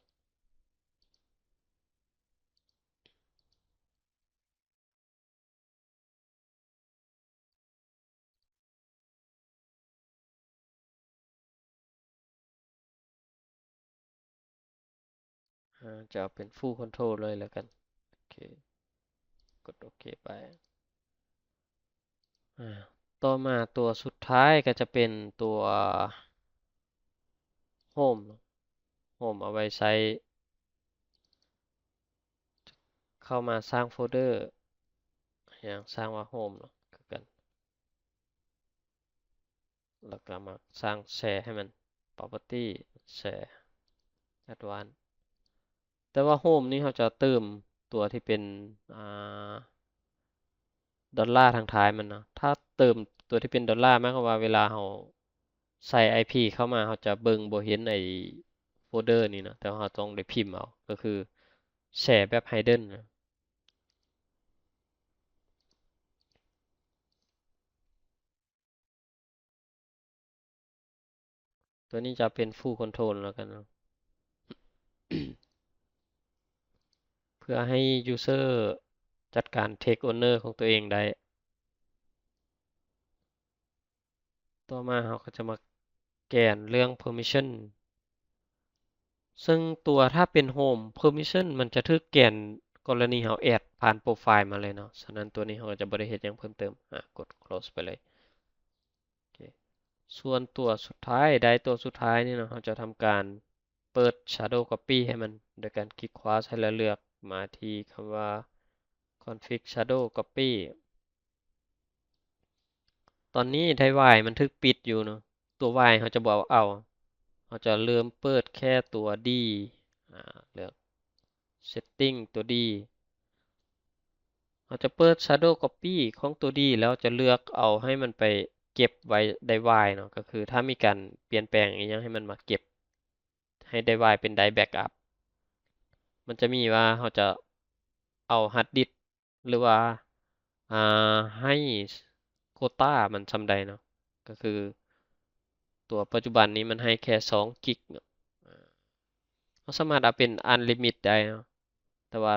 ອາ ຈະເອົາເປັນ full control ເລີຍແລ້ວກັນ. ໂອເຄ ກົດໂອເຄໄປ. ອາ ຕໍ່ມາຕົວສຸດທ້າຍກໍຈະເປັນຕົວ home home ເອົາໄວ້ໃຊ້ ເຂົ້າມາສ້າງໂຟລເດີ ຫຍັງ ສ້າງວ່າ home ເນາະ ຄືກັນ ແລ້ວກໍມາສ້າງ share ໃຫ້ມັນ property share advanced ແຕ່ວ່າ home ນີ້ເຮົາຈະເຕີມຕົວທີ່ເປັນ ອ່າ ດອນລາທາງທ້າຍມັນເນາະ. ຖ້າເຕີມຕົວທີ່ເປັນດອນລາ ໝາຍຄວາມວ່າເວລາເຮົາໃສ່ IP ເຂົ້າມາ ເຮົາຈະເບິ່ງບໍ່ເຫັນໄອ້ໂຟລເດີນີ້ເນາະ ແຕ່ເຮົາຕ້ອງໄດ້ພິມເອົາ ກໍຄື share ແບບ hidden ນະ. ຕົວນີ້ຈະເປັນ full control ແລ້ວກັນເນາະ ເພື່ອໃຫ້ user ຈັດການ take owner ຂອງຕົວເອງໄດ້. ຕໍ່ມາເຮົາກໍຈະມາແກນເລື່ອງ permission ເຊິ່ງຕົວ ຖ້າເປັນ home permission ມັນຈະຖືກແກນກໍລະນີເຮົາ add ຜ່ານ profile ມາເລີຍເນາະ. ສະນັ້ນຕົວນີ້ເຮົາກໍຈະບໍ່ໄດ້ເຮັດຫຍັງເພີ່ມເຕີມ ອາ ກົດ close ໄປເລີຍ. ໂອເຄ ສ່ວນຕົວສຸດທ້າຍ ໄດ້ຕົວສຸດທ້າຍນີ້ເນາະ ເຮົາຈະທຳການເປີດ shadow copy ໃຫ້ມັນ ໂດຍການຄລິກຂວາໃສ່ ແລ້ວເລືອກມາທີ່ຄຳວ່າ config shadow copy. ຕອນນີ້ໄດຣຟ໌ວາຍມັນຖືກປິດຢູ່ເນາະ ຕົວວາຍເຮົາຈະບໍ່ເອົາ ເຮົາຈະເລີ່ມເປີດແຄ່ຕົວດີ ອາ ເລືອກ setting ຕົວດີ ເຮົາຈະເປີດ shadow copy ຂອງຕົວດີ ແລ້ວຈະເລືອກເອົາໃຫ້ມັນໄປເກັບໄວ້ໄດຣຟ໌ວາຍເນາະ ກໍຄືຖ້າມີການປ່ຽນແປງອີ່ຫຍັງໃຫ້ມັນມາເກັບ ໃຫ້ໄດຣຟ໌ວາຍເປັນໄດຣຟ໌ແບັກອັບ ມັນຈະມີວ່າເຮົາຈະເອົາຮາດດິສ ຫຼືວ່າ ອາ ໃຫ້ໂຄຕ້າມັນສ່ຳໃດເນາະ ກໍຄືຕົວປັດຈຸບັນນີ້ມັນໃຫ້ແຄ່ສອງກິກເນາະ ອາ ເຮົາສາມາດເອົາເປັນອັນລິມິດໄດ້ເນາະ ແຕ່ວ່າ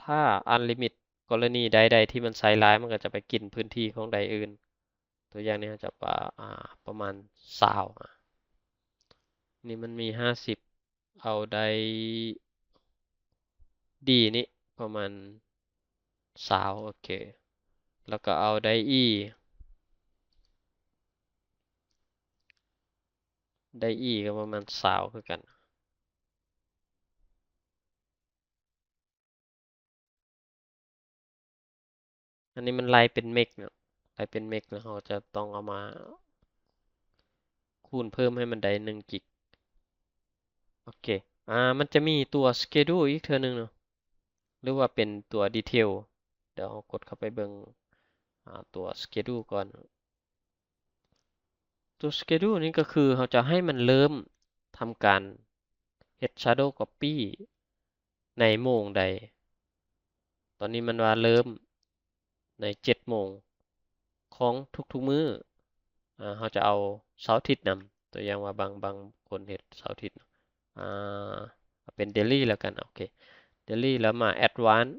ຖ້າອັນລິມິດ ກໍລະນີໃດໆທີ່ມັນໃຊ້ຫຼາຍ ມັນກໍຈະໄປກິນພື້ນທີ່ຂອງໃດອື່ນ ຕົວຢ່າງນີ້ເຮົາຈະປະ ອາ ປະມານຊາວ ອາ ນີ້ມັນມີຫ້າສິບ ເອົາໄດ້ດີນີ້ປະມານຊາວ ໂອເຄ ແລ້ວກໍເອົາໄດ້ອີ ໄດ້ອີກໍປະມານຊາວຄືກັນ. ອັນນີ້ມັນໄລ່ເປັນເມກເນາະ ໄລ່ເປັນເມກ ແລ້ວເຮົາຈະຕ້ອງເອົາມາຄູນເພີ່ມໃຫ້ມັນໄດ້ໜຶ່ງກິກ. ໂອເຄ ອາ ມັນຈະມີຕົວ schedule ອີກເທື່ອໜຶ່ງເນາະ ຫຼືວ່າເປັນຕົວ detail ດຽວເຮົາກົດເຂົ້າໄປເບິ່ງ ອາ ຕົວ schedule ກ່ອນ. ຕົວ schedule ນີ້ກໍຄືເຮົາຈະໃຫ້ມັນເລີ່ມທຳການເຮັດ shadow copy ໃນໂມງໃດ. ຕອນນີ້ມັນວ່າເລີ່ມໃນເຈັດໂມງຂອງທຸກໆມື້ ອາ ເຮົາຈະເອົາເສົາອາທິດນຳ ຕົວຢ່າງວ່າບາງ ບາງຄົນເຮັດເສົາອາທິດ ອາ ເອົາເປັນ daily ແລ້ວກັນ ໂອເຄ daily ແລ້ວມາ advance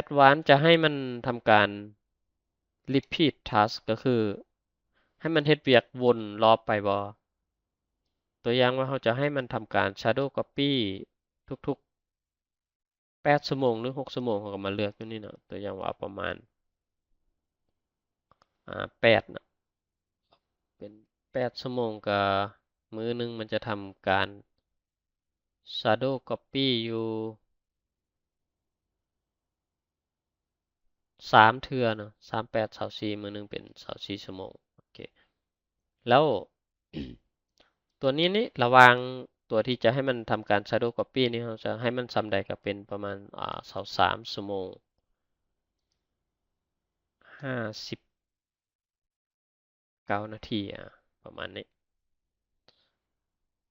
advance ຈະໃຫ້ມັນທຳການ repeat task ກໍຄືໃຫ້ມັນເຮັດວຽກວົນລອບໄປບໍ ຕົວຢ່າງວ່າເຮົາຈະໃຫ້ມັນທຳການ shadow copy ທຸກໆແປດຊົ່ວໂມງ ຫຼື ຫົກຊົ່ວໂມງ ເຮົາກໍມາເລືອກຢູ່ນີ້ເນາະ ຕົວຢ່າງວ່າເອົາປະມານ ອາ ແປດເນາະ ປັນແປດຊົ່ວໂມງ ກໍມື້ໜຶ່ງມັນຈະທຳການ Shadow Copy ຢູ່ສາມເທື່ອເນາະ ສາມ ແປດ ຊາວສີ່ ມື້ໜຶ່ງເປັນຊາວສີ່ຊົ່ວໂມງ. ໂອເຄ ແລ້ວ ຕົວນີ້ນີ້ ລະຫວ່າງຕົວທີ່ຈະໃຫ້ມັນທຳການ Shadow Copy ນີ້ ເຮົາຈະໃຫ້ມັນສ່ຳໃດ ກໍເປັນປະມານ ອາ ຊາວສາມຊົ່ວໂມງ ຫ້າສິບເກົ້ານາທີ ອາ ປະມານນີ້.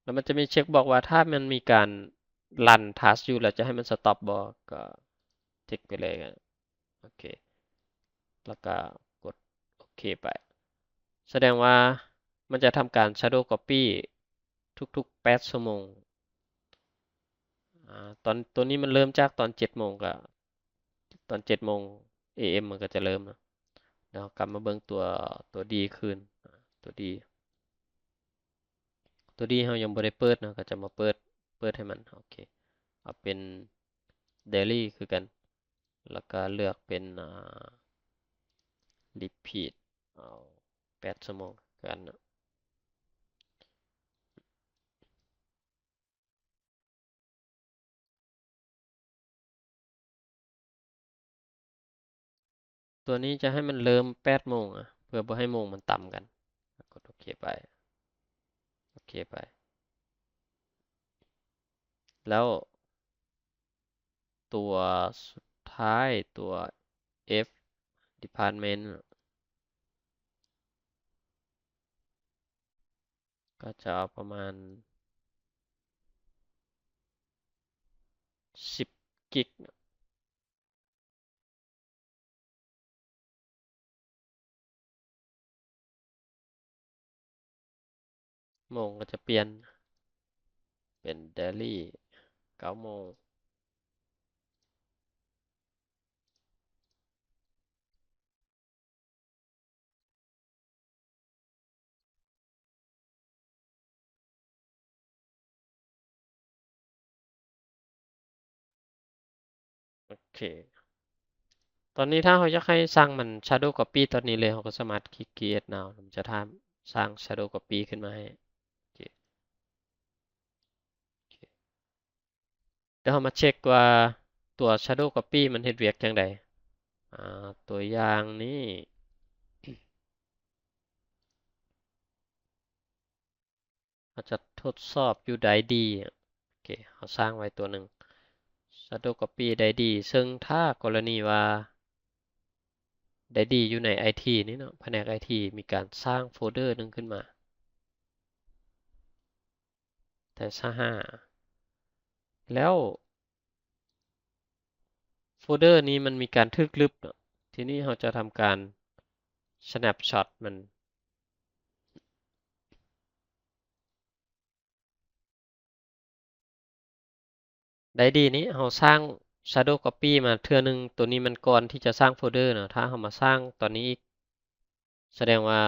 ແລ້ວມັນຈະມີເຊັກບອກວ່າ ຖ້າມັນມີການລັນທັສຢູ່ ແລ້ວຈະໃຫ້ມັນສະຕັອບບໍ່ ກໍເຊັກໄປເລີຍ. ໂອເຄ ແລ້ວກໍກົດໂອເຄໄປ. ສະແດງວ່າມັນຈະທຳການ Shadow Copy ທຸກໆແປດຊົ່ວໂມງ. ອາ ຕອນ ຕົວນີ້ມັນເລີ່ມຈາກຕອນເຈັດໂມງ ກໍຕອນເຈັດໂມງ ເອເອັມ ມັນກໍຈະເລີ່ມເນາະ. ແລ້ວກັບມາເບິ່ງຕົວ ຕົວດີຄືນ ຕົວດີ ຕົວດີເຮົາຍັງບໍ່ໄດ້ເປີດເນາະ ກໍຈະມາເປີດ ເປີດໃຫ້ມັນ. ໂອເຄ ເອົາເປັນ Daily ຄືກັນ ແລ້ວກໍເລືອກເປັນ ອາ Repeat ເອົາແປດຊົ່ວໂມງຄືກັນເນາະ. ຕົວນີ້ຈະໃຫ້ມັນເລີ່ມແປດໂມງ ອະ ເພື່ອບໍ່ໃຫ້ໂມງມັນຕຳກັນ. ກົດໂອເຄໄປ ໂອເຄໄປ. ແລ້ວຕົວສຸດທ້າຍ ຕົວ F Department ກໍຈະເອົາປະມານສິບກິກ. ໂມງກໍຈະປ່ຽນເປັນ Daily ເກົ້າໂມງ. ໂອເຄ ຕອນນີ້ຖ້າເຮົາຢາກໃຫ້ສ້າງມັນ Shadow Copy ຕອນນີ້ເລີຍ ເຮົາກໍສາມາດຄລິກ Create Now ແລ້ວມັນຈະທຳສ້າງ Shadow Copy ຂຶ້ນມາໃຫ້. ໂອເຄ ໂອເຄ ດຽວເຮົາມາເຊັກວ່າຕົວ Shadow Copy ມັນເຮັດວຽກຈັ່ງໃດ. ອາ ຕົວຢ່າງນີ້ ເຮົາຈະທົດສອບຢູ່ໄດດີ. ໂອເຄ ເຮົາສ້າງໄວ້ຕົວໜຶ່ງ Shadow Copy ໄດດີ ເຊິ່ງຖ້າກໍລະນີວ່າໄດດີຢູ່ໃນໄອທີນີ້ເນາະ ພະແນກໄອທີ ມີການສ້າງໂຟເດີໜຶ່ງຂຶ້ນມາ ແຕ່ຊາຫ້າ ແລ້ວໂຟເດີນີ້ມັນມີການຖືກລຶບເນາະ ທີນີ້ເຮົາຈະທຳການ snapshot ມັນ. ໄດດີນີ້ເຮົາສ້າງ Shadow Copy ມາເທື່ອໜຶ່ງ ໂຕນີ້ມັນກ່ອນທີ່ຈະສ້າງໂຟເດີເນາະ ຖ້າເຮົາມາສ້າງຕອນນີ້ອີກ ສະແດງວ່າ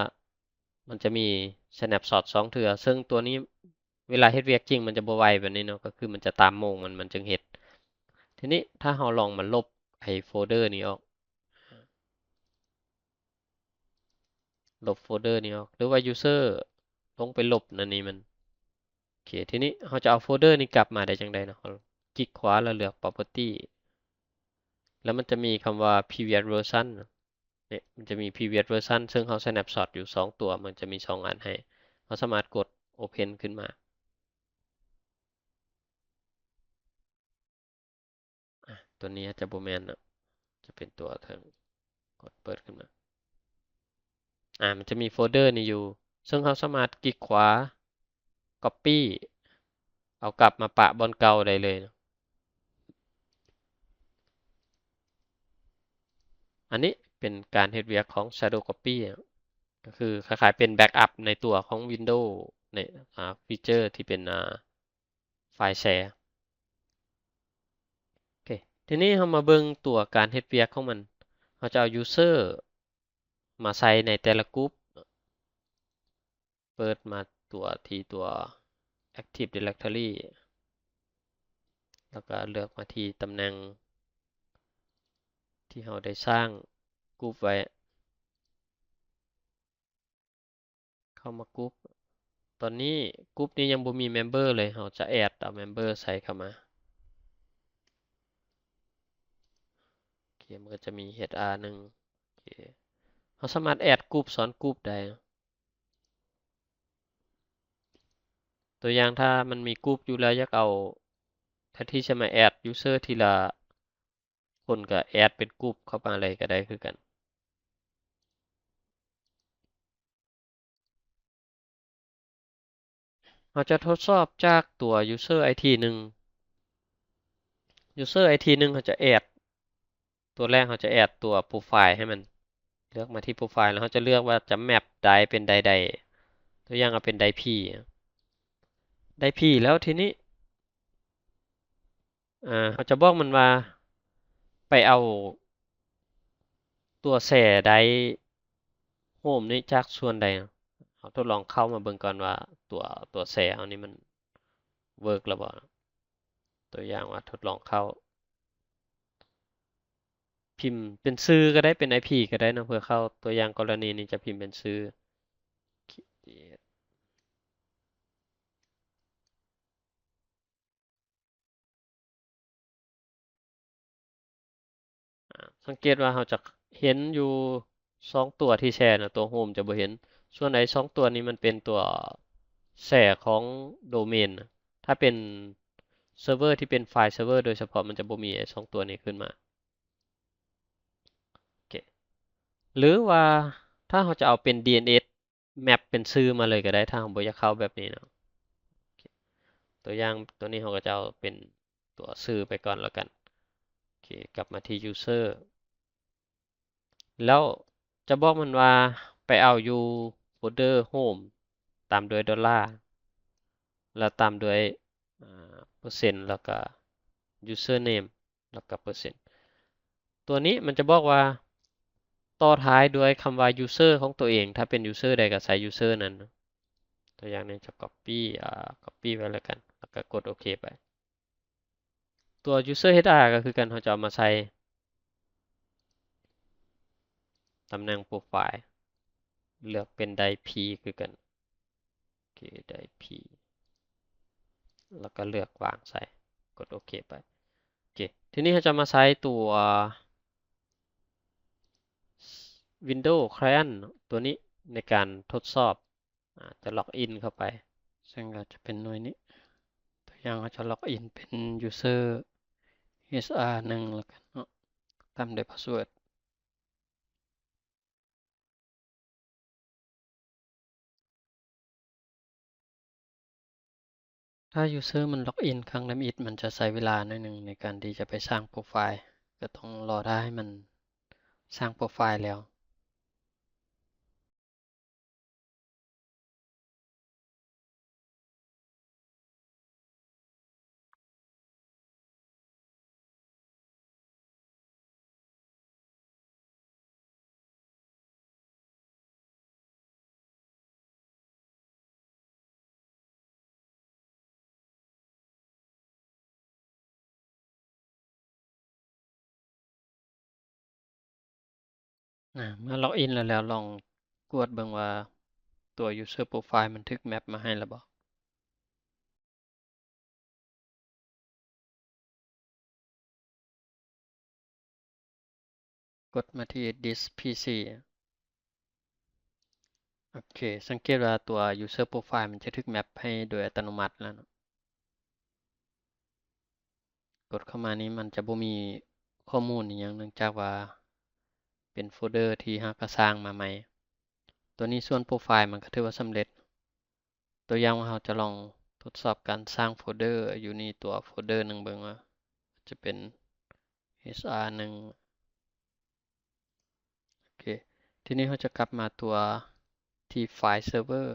ມັນຈະມີ snapshot ສອງເທື່ອ ເຊິ່ງໂຕນີ້ເວລາເຮັດວຽກຈິງມັນຈະບໍ່ໄວແບບນີ້ເນາະ ກໍຄືມັນຈະຕາມໂມງມັນ ມັນຈຶ່ງເຮັດ. ທີນີ້ຖ້າເຮົາລອງມາລົບໄອ້ໂຟເດີນີ້ອອກ ລົບໂຟເດີນີ້ອອກ ຫຼືວ່າ user ລົງໄປລົບອັນນີ້ມັນ. ໂອເຄ ທີນີ້ເຮົາຈະເອົາໂຟເດີນີ້ກັບມາໄດ້ຈັ່ງໃດເນາະ? ຄລິກຂວາແລ້ວເລືອກ property ແລ້ວມັນຈະມີຄຳວ່າ previous version ເນາະ ນີ້ມັນຈະມີ previous version ເຊິ່ງເຮົາ snapshot ຢູ່ສອງຕົວ ມັນຈະມີສອງອັນໃຫ້ ເຮົາສາມາດກົດ open ຂຶ້ນມາ. ອາ ຕົວນີ້ອາດຈະບໍ່ແມ່ນເນາະ ຈະເປັນຕົວເທິງ ກົດເປີດຂຶ້ນມາ. ອາ ມັນຈະມີໂຟເດີນີ້ຢູ່ ເຊິ່ງເຮົາສາມາດຄລິກຂວາ copy ເອົາກັບມາປະບ່ອນເກົ່າໄດ້ເລີຍເນາະ. ອັນນີ້ເປັນການເຮັດວຽກຂອງ Shadow Copy ເນາະ ກໍຄືຄ້າຍໆເປັນ backup ໃນຕົວຂອງ Windows ໃນ ອາ feature ທີ່ເປັນ ອາ ໄຟລ໌ແຊ. ໂອເຄ ທີນີ້ເຮົາມາເບິ່ງຕົວການເຮັດວຽກຂອງມັນ. ເຮົາຈະເອົາ user ມາໃສ່ໃນແຕ່ລະ group ເປີດມາຕົວທີ່ຕົວ Active Directory ແລ້ວກໍເລືອກມາທີ່ຕຳແໜ່ງທີ່ເຮົາໄດ້ສ້າງ group ໄວ້. ເ ເຂົ້າມາ group ຕອນນີ້ group ນີ້ຍັງບໍ່ມີ member ເລີຍ ເຮົາຈະ add ເອົາ member ໃສ່ເຂົ້າມາ. ໂອເຄ ມັນກໍຈະມີ HR ໜຶ່ງ ໂອເຄ ເຮົາສາມາດ add group ຊ້ອນ group ໄດ້. ຕົວຢ່າງ ຖ້າມັນມີ group ຢູ່ແລ້ວ ຢາກເອົາ ແທນທີ່ຈະມາ add user ທີລະຄົນ ກໍ add ເປັນ group ເຂົ້າມາເລີຍກໍໄດ້ຄືກັນ. ເຮົາຈະທົດສອບຈາກຕົວ user ID ໜຶ່ງ user ID ໜຶ່ງ ເຮົາຈະ add ຕົວແລກ ເຮົາຈະ add ຕົວ profile ໃຫ້ມັນ ເລືອກມາທີ່ profile ແລ້ວເຮົາຈະເລືອກວ່າຈະ map ໄດ້ເປັນໄດ້ໃດ ຕົວຢ່າງເອົາເປັນໄດ້ P ໄດ້ P ແລ້ວທີນີ້ ອ່າ ເຮົາຈະບອກມັນວ່າໄປເອົາຕົວ share ໄດ້ home ນີ້ຈາກສ່ວນໃດ. ເຮົາທົດລອງເຂົ້າມາເບິ່ງກ່ອນວ່າຕົວ ຕົວ share ເຮົານີ້ມັນ work ແລ້ວບໍ່. ຕົວຢ່າງວ່າທົດລອງເຂົ້າ ພິມເປັນຊື່ກໍໄດ້ ເປັນ IP ກໍໄດ້ເນາະ ເພື່ອເຂົ້າ. ຕົວຢ່າງກໍລະນີນີ້ຈະພິມເປັນຊື່ ອາ ສັງເກດວ່າເຮົາຈະເຫັນຢູ່ສອງຕົວທີ່ share ນະ ຕົວ home ຈະບໍ່ເຫັນ. ສ່ວນໄອ້ສອງຕົວນີ້ມັນເປັນຕົວ share ຂອງ domain ນະ. ຖ້າເປັນ server ທີ່ເປັນ file server ໂດຍສະເພາະ ມັນຈະບໍ່ມີໄອ້ສອງຕົວນີ້ຂຶ້ນມາ. ໂອເຄ ຫຼືວ່າຖ້າເຮົາຈະເອົາເປັນ DNS map ເປັນຊື່ມາເລີຍກໍໄດ້ ຖ້າເຮົາບໍ່ຢາກເຂົ້າແບບນີ້ເນາະ. ຕົວຢ່າງຕົວນີ້ ເຮົາກໍຈະເອົາເປັນຕົວຊື່ໄປກ່ອນແລ້ວກັນ. ໂອເຄ ກັບມາທີ່ user ແລ້ວຈະບອກມັນວ່າໄປເອົາຢູ່ folder home ຕາມດ້ວຍ dollar ແລ້ວຕາມດ້ວຍ ອາ ເປີເຊັນ ແລ້ວກໍ username ແລ້ວກໍເປີເຊັນ. ຕົວນີ້ມັນຈະບອກວ່າຕໍ່ທ້າຍດ້ວຍຄຳວ່າ user ຂອງຕົວເອງ ຖ້າເປັນ user ໃດກໍໃສ່ user ນັ້ນ. ຕົວຢ່າງນີ້ຈະ copy ອາ copy ໄວ້ແລ້ວກັນ ແລ້ວກໍກົດໂອເຄໄປ. ຕົວ user HR ກໍຄືກັນ ເຮົາຈະເອົາມາໃສ່ຕຳແໜ່ງ profile ເລືອກເປັນໄດ້ P ຄືກັນ. ໂອເຄ ໄດ້ P ແລ້ວກໍເລືອກວາງໃສ່ ກົດໂອເຄໄປ. ໂອເຄ ທີນີ້ເຮົາຈະມາໃຊ້ຕົວ Windows Client ຕົວນີ້ໃນການທົດສອບ ອາ ຈະ login ເຂົ້າໄປ ເຊິ່ງກໍຈະເປັນໜ່ວຍນີ້. ຕົວຢ່າງ ເຮົາຈະ login ເປັນ user HR ໜຶ່ງ ແລ້ວກັນເນາະ ຕາມດ້ວຍ password. ຖ້າ user ມັນ login ຄັ້ງທຳອິດ ມັນຈະໃຊ້ເວລາໜ້ອຍໜຶ່ງໃນການທີ່ຈະໄປສ້າງ profile ກໍຕ້ອງລໍຖ້າໃຫ້ມັນສ້າງ profile ແລ້ວ. ອາ ເມື່ອ login ແລ້ວ ແລ້ວລອງກວດເບິ່ງວ່າຕົວ user profile ມັນຖືກ map ມາໃຫ້ແລ້ວບໍ່? ກົດມາທີ່ This PC. ໂອເຄ ສັງເກດວ່າຕົວ user profile ມັນຈະຖືກ map ໃຫ້ໂດຍອັດຕະໂນມັດແລ້ວເນາະ. ກົດເຂົ້າມານີ້ມັນຈະບໍ່ມີຂໍ້ມູນອີ່ຫຍັງ ເນື່ອງຈາກວ່າເປັນໂຟນເດີທີ່ເຮົາກໍສ້າງມາໃໝ່. ຕົວນີ້ສ່ວນ profile ມັນກໍຖືວ່າສຳເລັດ. ຕົວຢ່າງວ່າເຮົາຈະລອງທົດສອບການສ້າງໂຟນເດີ ຢູ່ໃນຕົວໂຟນເດີໜຶ່ງເບິ່ງວ່າຈະເປັນ HR ໜຶ່ງ. ໂອເຄ ທີນີ້ເຮົາຈະກັບມາຕົວທີ່ File Server.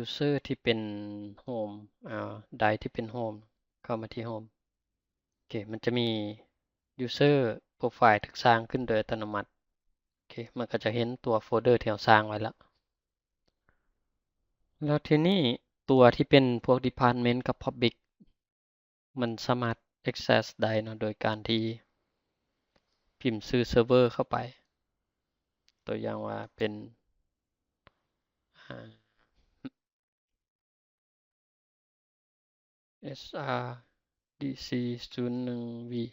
user ທີ່ເປັນ home ອາ drive ທີ່ເປັນ home ເຂົ້າມາທີ່ home. ໂອເຄ ມັນຈະມີ user profile ຖືກສ້າງຂຶ້ນໂດຍອັດຕະໂນມັດ. ໂອເຄ ມັນກໍຈະເຫັນຕົວໂຟນເດີທີ່ເຮົາສ້າງໄວ້ລະ. ແລ້ວທີນີ້ຕົວທີ່ເປັນພວກ department ກັບ public ມັນສາມາດ access ໄດ້ເນາະ ໂດຍການທີ່ພິມຊື່ເຊີເວີເຂົ້າໄປ ຕົວຢ່າງວ່າເປັນ ອ່າ ເອັດຊາ ດີ ສີ່ ສູນ ໜຶ່ງ ວີ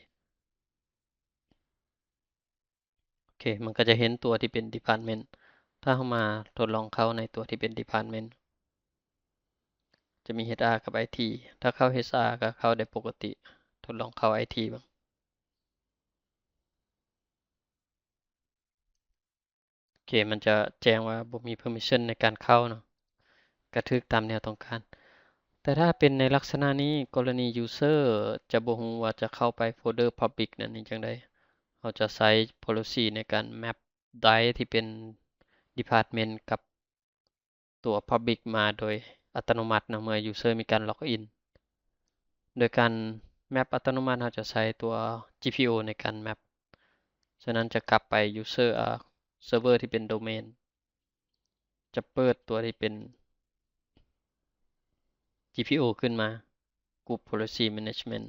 ໂອເຄ ມັນກໍຈະເຫັນຕົວທີ່ເປັນ department. ຖ້າເຮົາມາທົດລອງເຂົ້າໃນຕົວທີ່ເປັນ department ຈະມີ ເອช ອາ ກັບ ໄອ ທີ. ຖ້າເຂົ້າ ເອຊ ອາ ກໍເຂົ້າໄດ້ປົກກະຕິ. ທົດລອງເຂົ້າ ໄອ ທີ ເບິ່ງ. ໂອເຄ ມັນຈະແຈ້ງວ່າບໍ່ມີ permission ໃນການເຂົ້າເນາະ ກະຖືກຕາມແນວຕ້ອງການ. ແຕ່ຖ້າເປັນໃນລັກສະນະນີ້ ກໍລະນີ user ຈະບໍ່ຮູ້ວ່າຈະເຂົ້າໄປໂຟນເດີ public ນັ້ນນີ້ຈັ່ງໃດ, ເຮົາຈະໃຊ້ policy ໃນການ map drive ທີ່ເປັນ department ກັບ ຕົວ Public ມາໂດຍອັດຕະໂນມັດເນາະ ເມື່ອ User ມີການ Login. ໂດຍການ Map ອັດຕະໂນມັດ ເຮົາຈະໃຊ້ຕົວ GPO ໃນການ Map. ສະນັ້ນຈະກັບໄປ User ເອີ Server ທີ່ເປັນ Domain ຈະເປີດຕົວທີ່ເປັນ GPO ຂຶ້ນມາ Group Policy Management.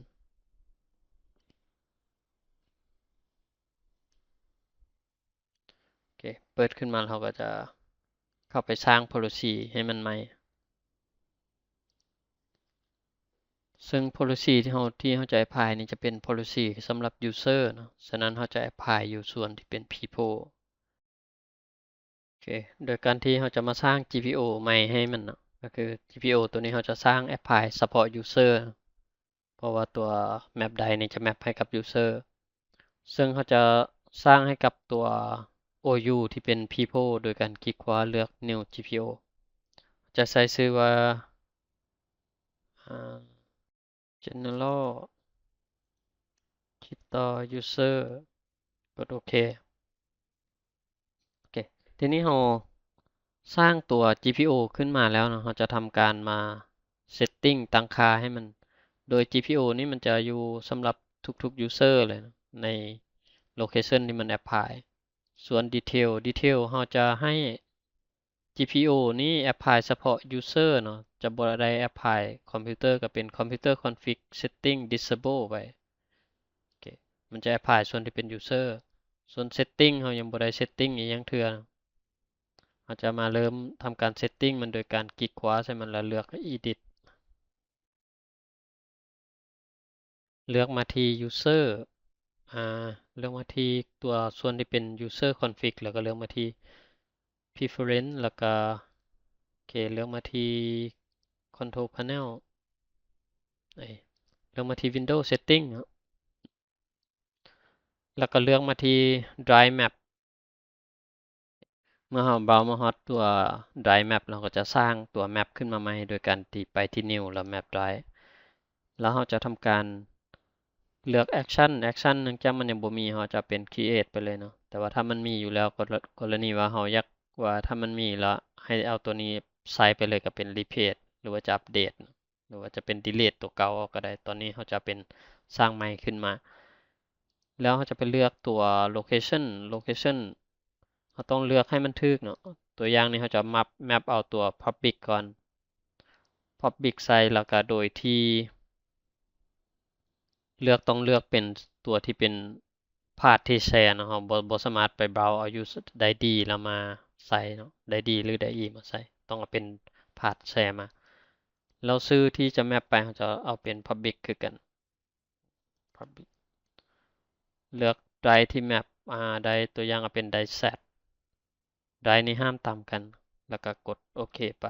ໂອເຄ ເປີດຂຶ້ນມາແລ້ວ ເຮົາກໍຈະເຂົ້າໄປສ້າງ policy ໃຫ້ມັນໃໝ່ ເຊິ່ງ policy ທີ່ເຮົາ ທີ່ເຮົາຈະ apply ນີ້ຈະເປັນ policy ສຳລັບ user ເນາະ, ສະນັ້ນເຮົາຈະ apply ຢູ່ສ່ວນທີ່ເປັນ people. ໂອເຄ ໂດຍການທີ່ເຮົາຈະມາສ້າງ GPO ໃໝ່ໃຫ້ມັນເນາະ, ກໍຄື GPO ຕົວນີ້ເຮົາຈະສ້າງ apply ສະເພາະ user ເພາະວ່າຕົວ map drive ນີ້ຈະ map ໃຫ້ກັບ user ເຊິ່ງເຮົາຈະສ້າງໃຫ້ກັບຕົວ OU ທີ່ເປັນ people ໂດຍການຄລິກຂວາເລືອກ new GPO ຈະໃສ່ຊື່ວ່າ ອາ general ຕິດຕໍ່ user ກົດໂອເຄ. ໂອເຄ ທີນີ້ເຮົາສ້າງຕົວ GPO ຂຶ້ນມາແລ້ວເນາະ, ເຮົາຈະທຳການມາ setting ຕັ້ງຄ່າໃຫ້ມັນ, ໂດຍ GPO ນີ້ມັນຈະຢູ່ສຳລັບທຸກໆ user ເລີຍເນາະ ໃນ location ທີ່ມັນ apply. ສ່ວນ detail detail ເຮົາຈະໃຫ້ GPO ນີ້ apply ສະເພາະ user ເນາະ, ຈະບໍ່ໄດ້ apply ຄອມພິວເຕີ, ກໍເປັນ computer config setting disable ໄວ້. ໂອເຄ ມັນຈະ apply ສ່ວນທີ່ເປັນ user. ສ່ວນ setting ເຮົາຍັງບໍ່ໄດ້ setting ອີ່ຫຍັງເທື່ອ. ເຮົາຈະມາເລີ່ມທຳການ setting ມັນໂດຍການຄລິກຂວາໃສ່ມັນ ແລ້ວເລືອກ edit. ເລືອກມາທີ່ user ອາ ເລືອກມາທີ່ຕົວສ່ວນທີ່ເປັນ user config ແລ້ວກໍເລືອກມາທີ່ preference ແລ້ວກໍ ໂອເຄ ເລືອກມາທີ່ control panel ເອີຍ ເລືອກມາທີ່ Windows setting ເນາະ ແລ້ວກໍເລືອກມາທີ່ drive map. ເມື່ອເຮົາເບົາມາຮອດຕົວ drive map ເຮົາກໍຈະສ້າງຕົວ map ຂຶ້ນມາໃໝ່ ໂດຍການທີ່ໄປທີ່ new ແລ້ວ map drive ແລ້ວເຮົາຈະທຳການເລືອກ action. action ເນື່ອງຈາກມັນຍັງບໍ່ມີ ເຮົາຈະເປັນ create ໄປເລີຍເນາະ, ແຕ່ວ່າຖ້າມັນມີຢູ່ແລ້ວ ກໍ ກໍລະນີວ່າເຮົາຢາກວ່າຖ້າມັນມີແລ້ວໃຫ້ເອົາຕົວນີ້ໃສ່ໄປເລີຍ ກໍເປັນ replace ຫຼືວ່າຈະ update ຫຼືວ່າຈະເປັນ delete ຕົວເກົ່າອອກກໍໄດ້. ຕອນນີ້ເຮົາຈະເປັນສ້າງໃໝ່ຂຶ້ນມາ ແລ້ວເຮົາຈະໄປເລືອກຕົວ location. location ເຮົາຕ້ອງເລືອກໃຫ້ມັນຖືກເນາະ. ຕົວຢ່າງນີ້ເຮົາຈະ map map ເອົາຕົວ public ກ່ອນ public ໃສ່ ແລ້ວກະໂດຍທີ່ເລືອກ ຕ້ອງເລືອກເປັນຕົວທີ່ເປັນ path ທີ່ share ເນາະ. ເຮົາບໍ່ ບໍ່ສາມາດໄປເບົາເອົາຢູ່ ໄດ້ D ແລ້ວມາໃສ່ເນາະ, ໄດ້ D ຫຼື ໄດ້ E ມາໃສ່, ຕ້ອງເອົາເປັນ path share ມາ. ແລ້ວຊື່ທີ່ຈະ map ໄປ ເຮົາຈະເອົາເປັນ public ຄືກັນ. Public ເລືອກ drive ທີ່ map ອາ ໄດ້ ຕົວຢ່າງເອົາເປັນ drive Z. drive ນີ້ຫ້າມຕາມກັນ ແລ້ວກໍກົດໂອເຄໄປ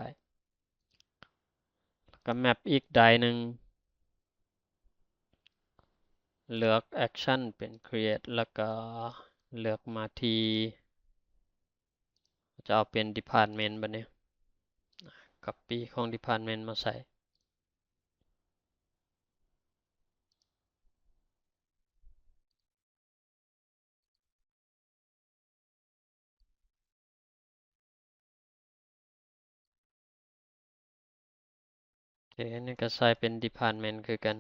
ແລ້ວກໍ map ອີກ drive ໜຶ່ງ ເລືອກ action ເປັນ create ແລ້ວກໍເລືອກມາທີ່ ຈະເອົາເປັນ department ບັດນີ້ copy ຂອງ department ມາໃສ່. ໂອເຄ ອັນນີ້ກໍໃສ່ເປັນ department ຄືກັນ.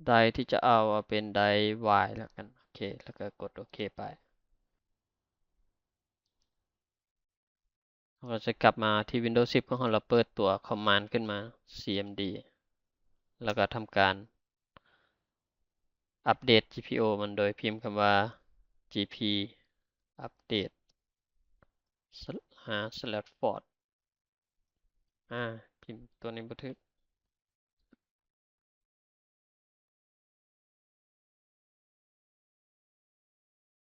drive ທີ່ຈະເອົາ ເອົາເປັນ drive Y ແລ້ວກັນ. ໂອເຄ ແລ້ວກໍກົດໂອເຄໄປ. າກໍຈະກັບມາທີ່ Windows ສິບຂອງເຮົາ ແລ້ວເປີດຕົວ command ຂຶ້ນມາ cmd ແລ້ວກໍທຳການອັບເດດ GPIO ມັນໂດຍພິມຄຳວ່າ gp update ຫາ slash forward ອາ ພິມຕົວນີ້ບໍ່ຖືກ.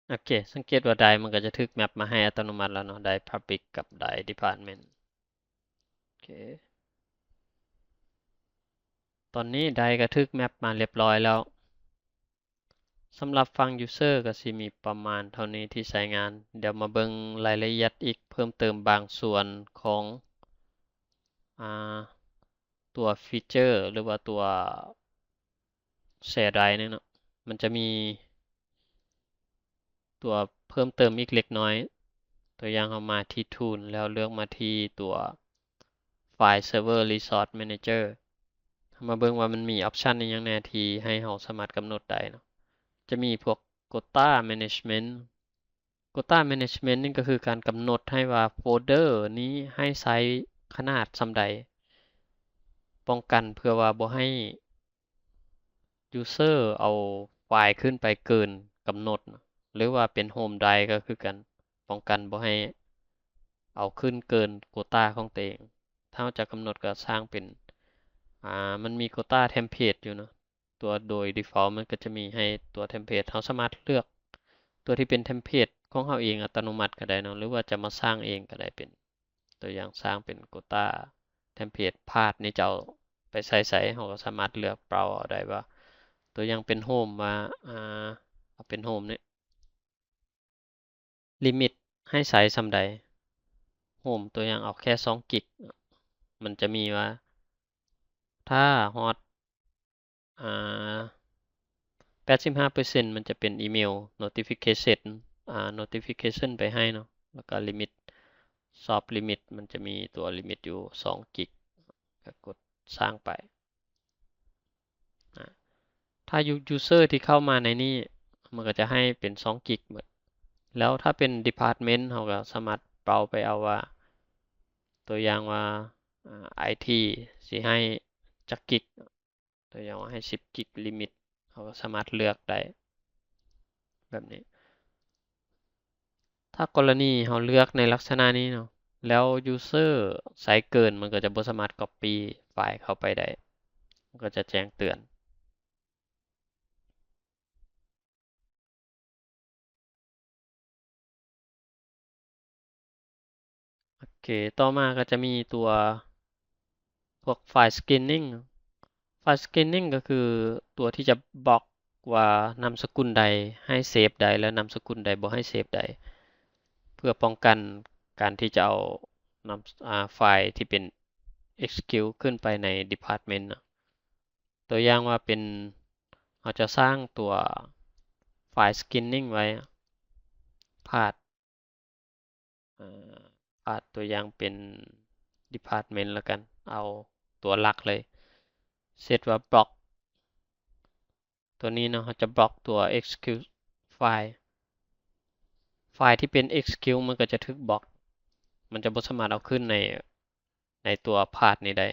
ໂອເຄ ສັງເກດວ່າໄດມັນກໍຈະຖືກແມັບມາໃຫ້ອັດຕະໂນມັດແລ້ວເນາະ ໄດ Public ກັບໄດ Department. ໂອເຄ ຕອນນີ້ໄດກໍຖືກແມັບມາລຽບລ້ອຍແລ້ວ. ສຳລັບຝັ່ງ user ກໍຊິມີປະມານເທົ່ານີ້ທີ່ໃຊ້ງານ. ດຽວມາເບິ່ງລາຍລະອຽດອີກເພີ່ມເຕີມບາງສ່ວນຂອງ ອາ ຕົວ feature ຫຼືວ່າຕົວ share drive ນີ້ເນາະ ມັນຈະມີຕົວເພີ່ມເຕີມອີກເລັກນ້ອຍ. ຕົວຢ່າງເຮົາມາທີ່ Tool ແລ້ວເລືອກມາທີ່ຕົວ File Server Resource Manager ເຮົາມາເບິ່ງວ່າມັນມີ option ອີ່ຫຍັງແດ່ທີ່ໃຫ້ເຮົາສາມາດກຳນົດໄດ້ເນາະ. ຈະມີພວກ Quota Management Quota Management ນີ້ກໍຄືການກຳນົດໃຫ້ວ່າໂຟນເດີນີ້ໃຫ້ໃຊ້ຂະໜາດສ່ຳໃດ ປ້ອງກັນເພື່ອວ່າບໍ່ໃຫ້ user ເອົາໄຟລ໌ຂຶ້ນໄປເກີນກຳນົດ ຫຼືວ່າເປັນ home drive ກໍຄືກັນ ປ້ອງກັນບໍ່ໃຫ້ເອົາຂຶ້ນເກີນ quota ຂອງຕົວເອງ. ຖ້າເຮົາຈະກຳນົດກໍສ້າງເປັນ ອາ ມັນມີ quota template ຢູ່ເນາະ. ຕົວໂດຍ default ມັນກໍຈະມີໃຫ້ຕົວ template ເຮົາສາມາດເລືອກຕົວທີ່ເປັນ template ຂອງເຮົາເອງອັດຕະໂນມັດກໍໄດ້ເນາະ ຫຼືວ່າຈະມາສ້າງເອງກໍໄດ້. ເປັນຕົວຢ່າງ ສ້າງເປັນ quota template path ນີ້ຈະເອົາໄປໃສ່ໃສ ເຮົາກໍສາມາດເລືອກເປົ່າເອົາໄດ້ວ່າ ຕົວຢ່າງເປັນ home ວ່າ ອາ ເອົາເປັນ home ນີ້ limit ໃຫ້ໃຊ້ສ່ຳໃດ. home ຕົວຢ່າງເອົາແຄ່ສອງກິກ ມັນຈະມີວ່າ ຖ້າຮອດ ອາ ແປດສິບຫ້າເປີເຊັນ ມັນຈະເປັນອີເມວ notification ອາ notification ໄປໃຫ້ເນາະ ແລ້ວກໍ limit soft limit ມັນຈະມີຕົວ limit ຢູ່ສອງກິກ ກໍກົດສ້າງໄປ. ອາ ຖ້າ user ທີ່ເຂົ້າມາໃນນີ້ ມັນກໍຈະໃຫ້ເປັນສອງກິກໝົດ. ແລ້ວຖ້າເປັນ department ເຮົາກໍສາມາດເປົ່າໄປເອົາວ່າ ຕົວຢ່າງວ່າ ອາ ໄອທີ ຊິໃຫ້ຈັກກິກ ຕົວຢ່າງວ່າໃຫ້ສິບກິກ limit ເຮົາກໍສາມາດເລືອກໄດ້ແບບນີ້. ຖ້າກໍລະນີເຮົາເລືອກໃນລັກສະນະນີ້ເນາະ ແລ້ວ user ໃຊ້ເກີນ ມັນກໍຈະບໍ່ສາມາດ copy ໄຟລ໌ເຂົ້າໄປໄດ້ ມັນກໍຈະແຈ້ງເຕືອນ. ໂອເຄ ຕໍ່ມາກໍຈະມີຕົວພວກ file screening. file screening ກໍຄືຕົວທີ່ຈະບລັອກວ່ານາມສະກຸນໃດໃຫ້ເຊບໄດ້ ແລະ ນາມສະກຸນໃດບໍ່ໃຫ້ເຊບໄດ້ ເພື່ອປ້ອງກັນການທີ່ຈະເອົານາມ ອາ ໄຟລ໌ທີ່ເປັນ execute ຂຶ້ນໄປໃນ department ເນາະ. ຕົວຢ່າງວ່າເປັນ ເຮົາຈະສ້າງຕົວ file screening ໄວ້ path ເອີ path ຕົວຢ່າງເປັນ department ລະກັນ ເອົາຕົວຫຼັກເລີຍ set ວ່າ block ຕົວນີ້ເນາະ ເຮົາຈະ block ຕົວ execute file. file ທີ່ເປັນ execute ມັນກໍຈະຖືກ block ມັນຈະບໍ່ສາມາດເອົາຂຶ້ນໃນ ໃນຕົວ path ນີ້ໄດ້.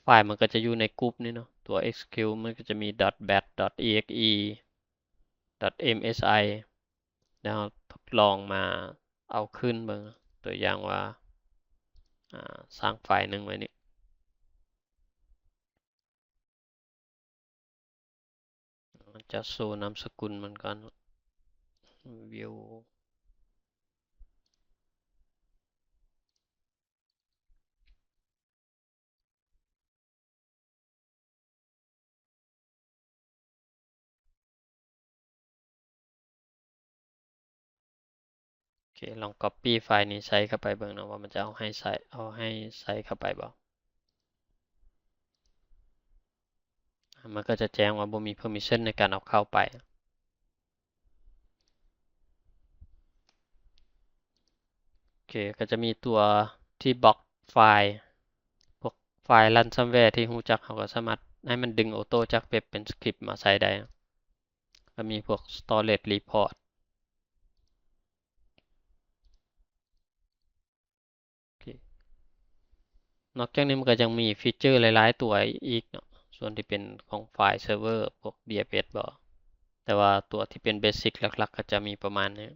file ມັນກໍຈະຢູ່ໃນ group ນີ້ເນາະ ຕົວ execute ມັນກໍຈະມີ dot bat dot exe dot msi ແລ້ວເຮົາທົດລອງມາເອົາຂຶ້ນເບິ່ງ ຕົວຢ່າງວ່າ ອາ ສ້າງໄຟລ໌ໜຶ່ງໄວ້ນີ້ ຈະໂຊນາມສະກຸນມັນກ່ອນ view ໂອເຄ ລອງ copy ໄຟລ໌ນີ້ໃສ່ເຂົ້າໄປເບິ່ງເນາະ ວ່າມັນຈະເອົາໃຫ້ໃສ່ ເອົາໃຫ້ໃສ່ເຂົ້າໄປບໍ່. ມັນກໍຈະແຈ້ງວ່າບໍ່ມີ permission ໃນການເອົາເຂົ້າໄປ. ໂອເຄ ກໍຈະມີຕົວທີ່ບລັອກໄຟລ໌ ພວກໄຟລ໌ ransomware ທີ່ຮູ້ຈັກ ເຮົາກໍສາມາດໃຫ້ມັນດຶງ auto ຈາກເວັບເປັນ script ມາໃຊ້ໄດ້. ກໍມີພວກ storage report. ໂອເຄ ນອກຈາກນີ້ມັນກໍຍັງມີຟີເຈີຫຼາຍໆຕົວອີກເນາະ ສ່ວນທີ່ເປັນຂອງຝ່າຍເຊີເວີ ພວກ ດີເອັຟເອັສ ບໍ ແຕ່ວ່າຕົວທີ່ເປັນເບສິກຫຼັກໆກໍຈະມີປະມານນີ້.